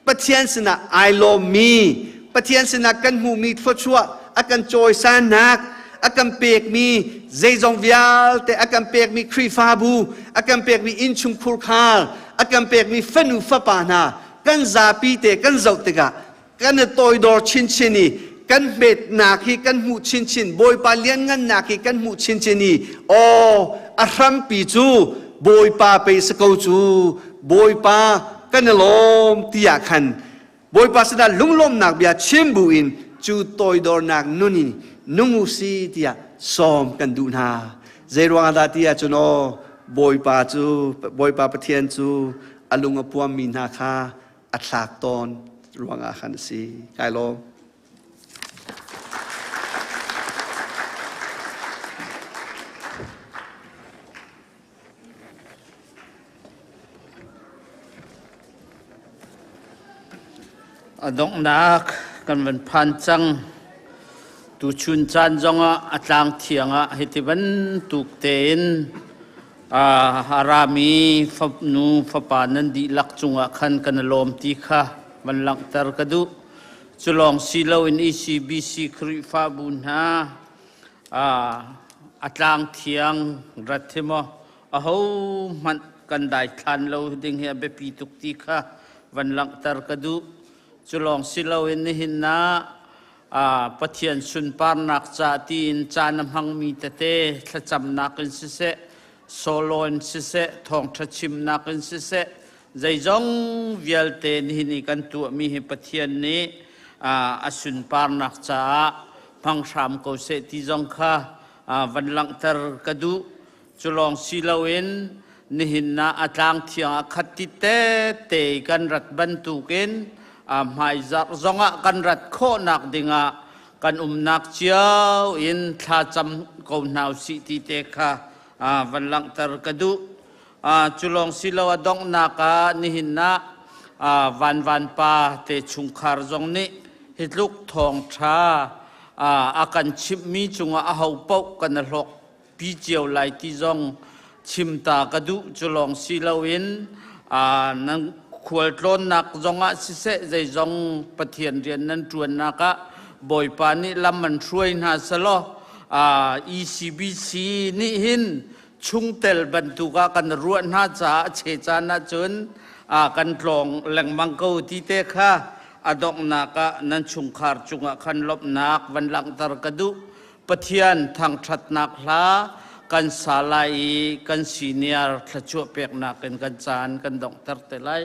Pathian sinah ai lawmmi, Pathian sinah kan hmuhmi thluachuah a kan cawisannak, a kan pekmi zeizong vialte, a kan pekmi Khrihfabu, a kan pekmi innchungkhur khar, a kan pekmi fanu fapa hna kan zapi te kan zoh tikah kan i toidor chinchin i kan hmetnak hi kan hmuh chinchin, Bawipa lianngannak hi kan hmuh chinchin i aw a hrampi cu Bawipa pei si ko cu, Bawipa kan i lawm tiah khan Bawipa sinah lunglawmhnak bia chim buin cu toidornak nun in nung u si tiah sawm kan duh hna. Zei ruangah dah ti ahcun aw Bawipa cu Bawipa Pathian cu a lung a puammi hna kha a thlak tawn ruangah khan a si. Kai lawm. A donghnak kan van phan cang. Tuchun caan zongah a tlang thiang ah hiti bantuk tein a rami nu fapa nan dihlak cungah khan kan i lawm ti kha van langhter ka duh. Cu lawng si loin ECBC Khrihfabu hna A tlang thiang rat hi maw ahohmanh kan daithlan lo ding hi a biapi tuk ti kha van langhter ka duh. Cu lawng si loin nihin ah Pathian sunparnak ca tiin caan a hmangmi tete thlacamnak in siseh, solo in siseh, thawngṭha chimnak in siseh, zeizong vialte nihin i kan tuahmi hi Pathian nih a sunparnak caah hmang hram ko seh ti zong kha van langhter ka duh. Cu lawng si loin nihin ah a tlang thiang ah khat ti tete kan rat bantukin hmaizarh zongah kan rat khawhnak dingah kan umnak cio in thlacam ko hna usih ti te kha van langhter ka duh. Cu lawng si lo a donghnak ah nihin ah Van Van pa te chungkhar zong nih hi tluk thawngṭha a kan chimhmi cungah aho paoh kan i hlawk pi cio lai ti zong chim ta ka duh. Cu lawng si loin nan khualtlawnnak zongah siseh zeizong Pathian rian nan ṭuannak ah Bawipa nih lam an hruai hna selaw ECBC nih hin chungtel bantuk ah kan ruah hna caah a che caan ahcun kan tlawng lengmang ko ti te kha a donghnak ah nan chungkhar cungah khan lawmhnak van langhter ka duh. Pathian thangṭhatnak hla kan sa lai i kan senior thluachuah peknak in kan caan kan donghter te lai.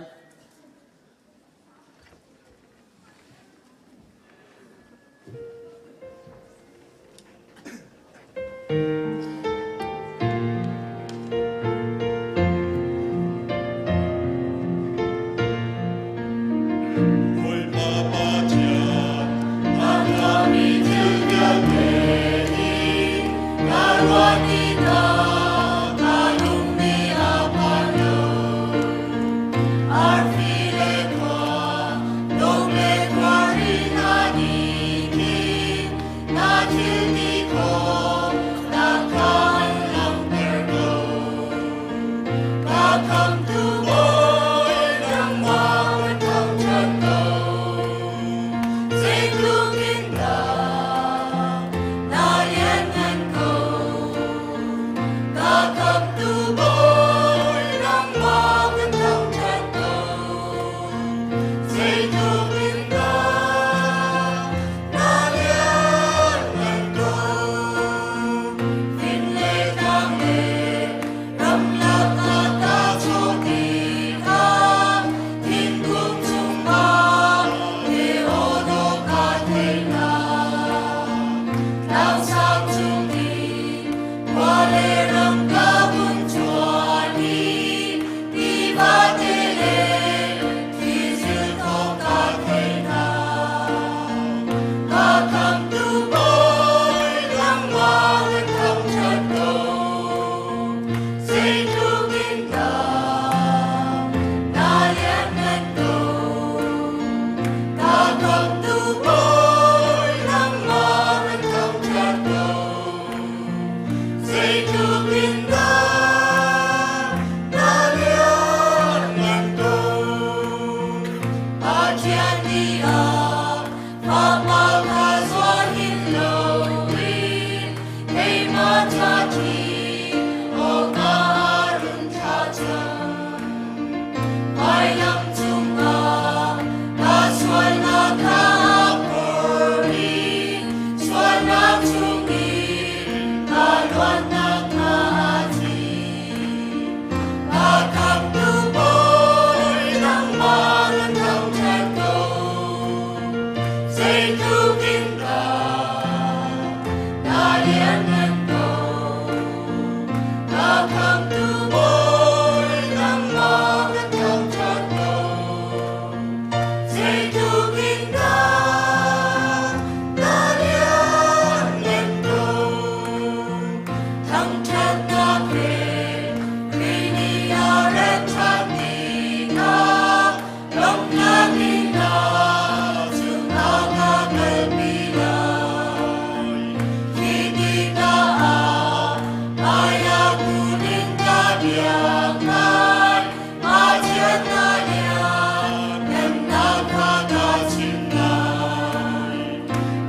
biak lai. Pathian na lianhngannak kha ka chim lai.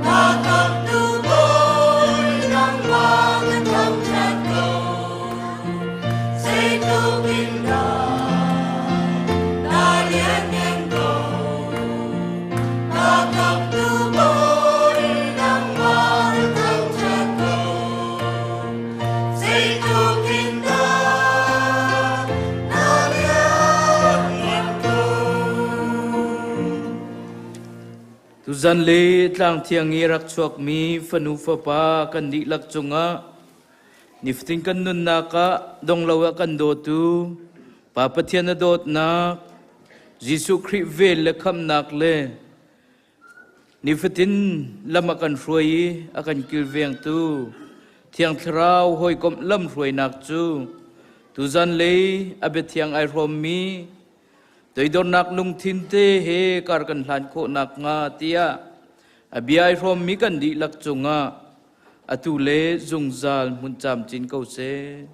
Ka khamhtu Bawi, nangmah ka thangṭhat ko. Zeitluk in dah na lianngan ko. Ka khamhtu Bawi, nangmah ka thangṭhat ko. Zeitluk in dah na lianngan ko. Tuzan le tlang thiang i rak chuakmi fanu fapa kan dihlak cungah nifatin kan nunnak ah donglo ah kan dawtu Pa Pathian a dawtnak, Jesuh Khrih vel le khamnak le nifatin lam a kan hruai i a kan kilvengtu Thiang Thlarau hawikomh lam hruainak cu tuzan lei a biathiang ai hrawmmi toidornak lungthin te he kar kan hlan khawh nakhnga tiah a bia ai hrawmmi kan dihlak cungah atu le zungzal hmun camcin ko seh.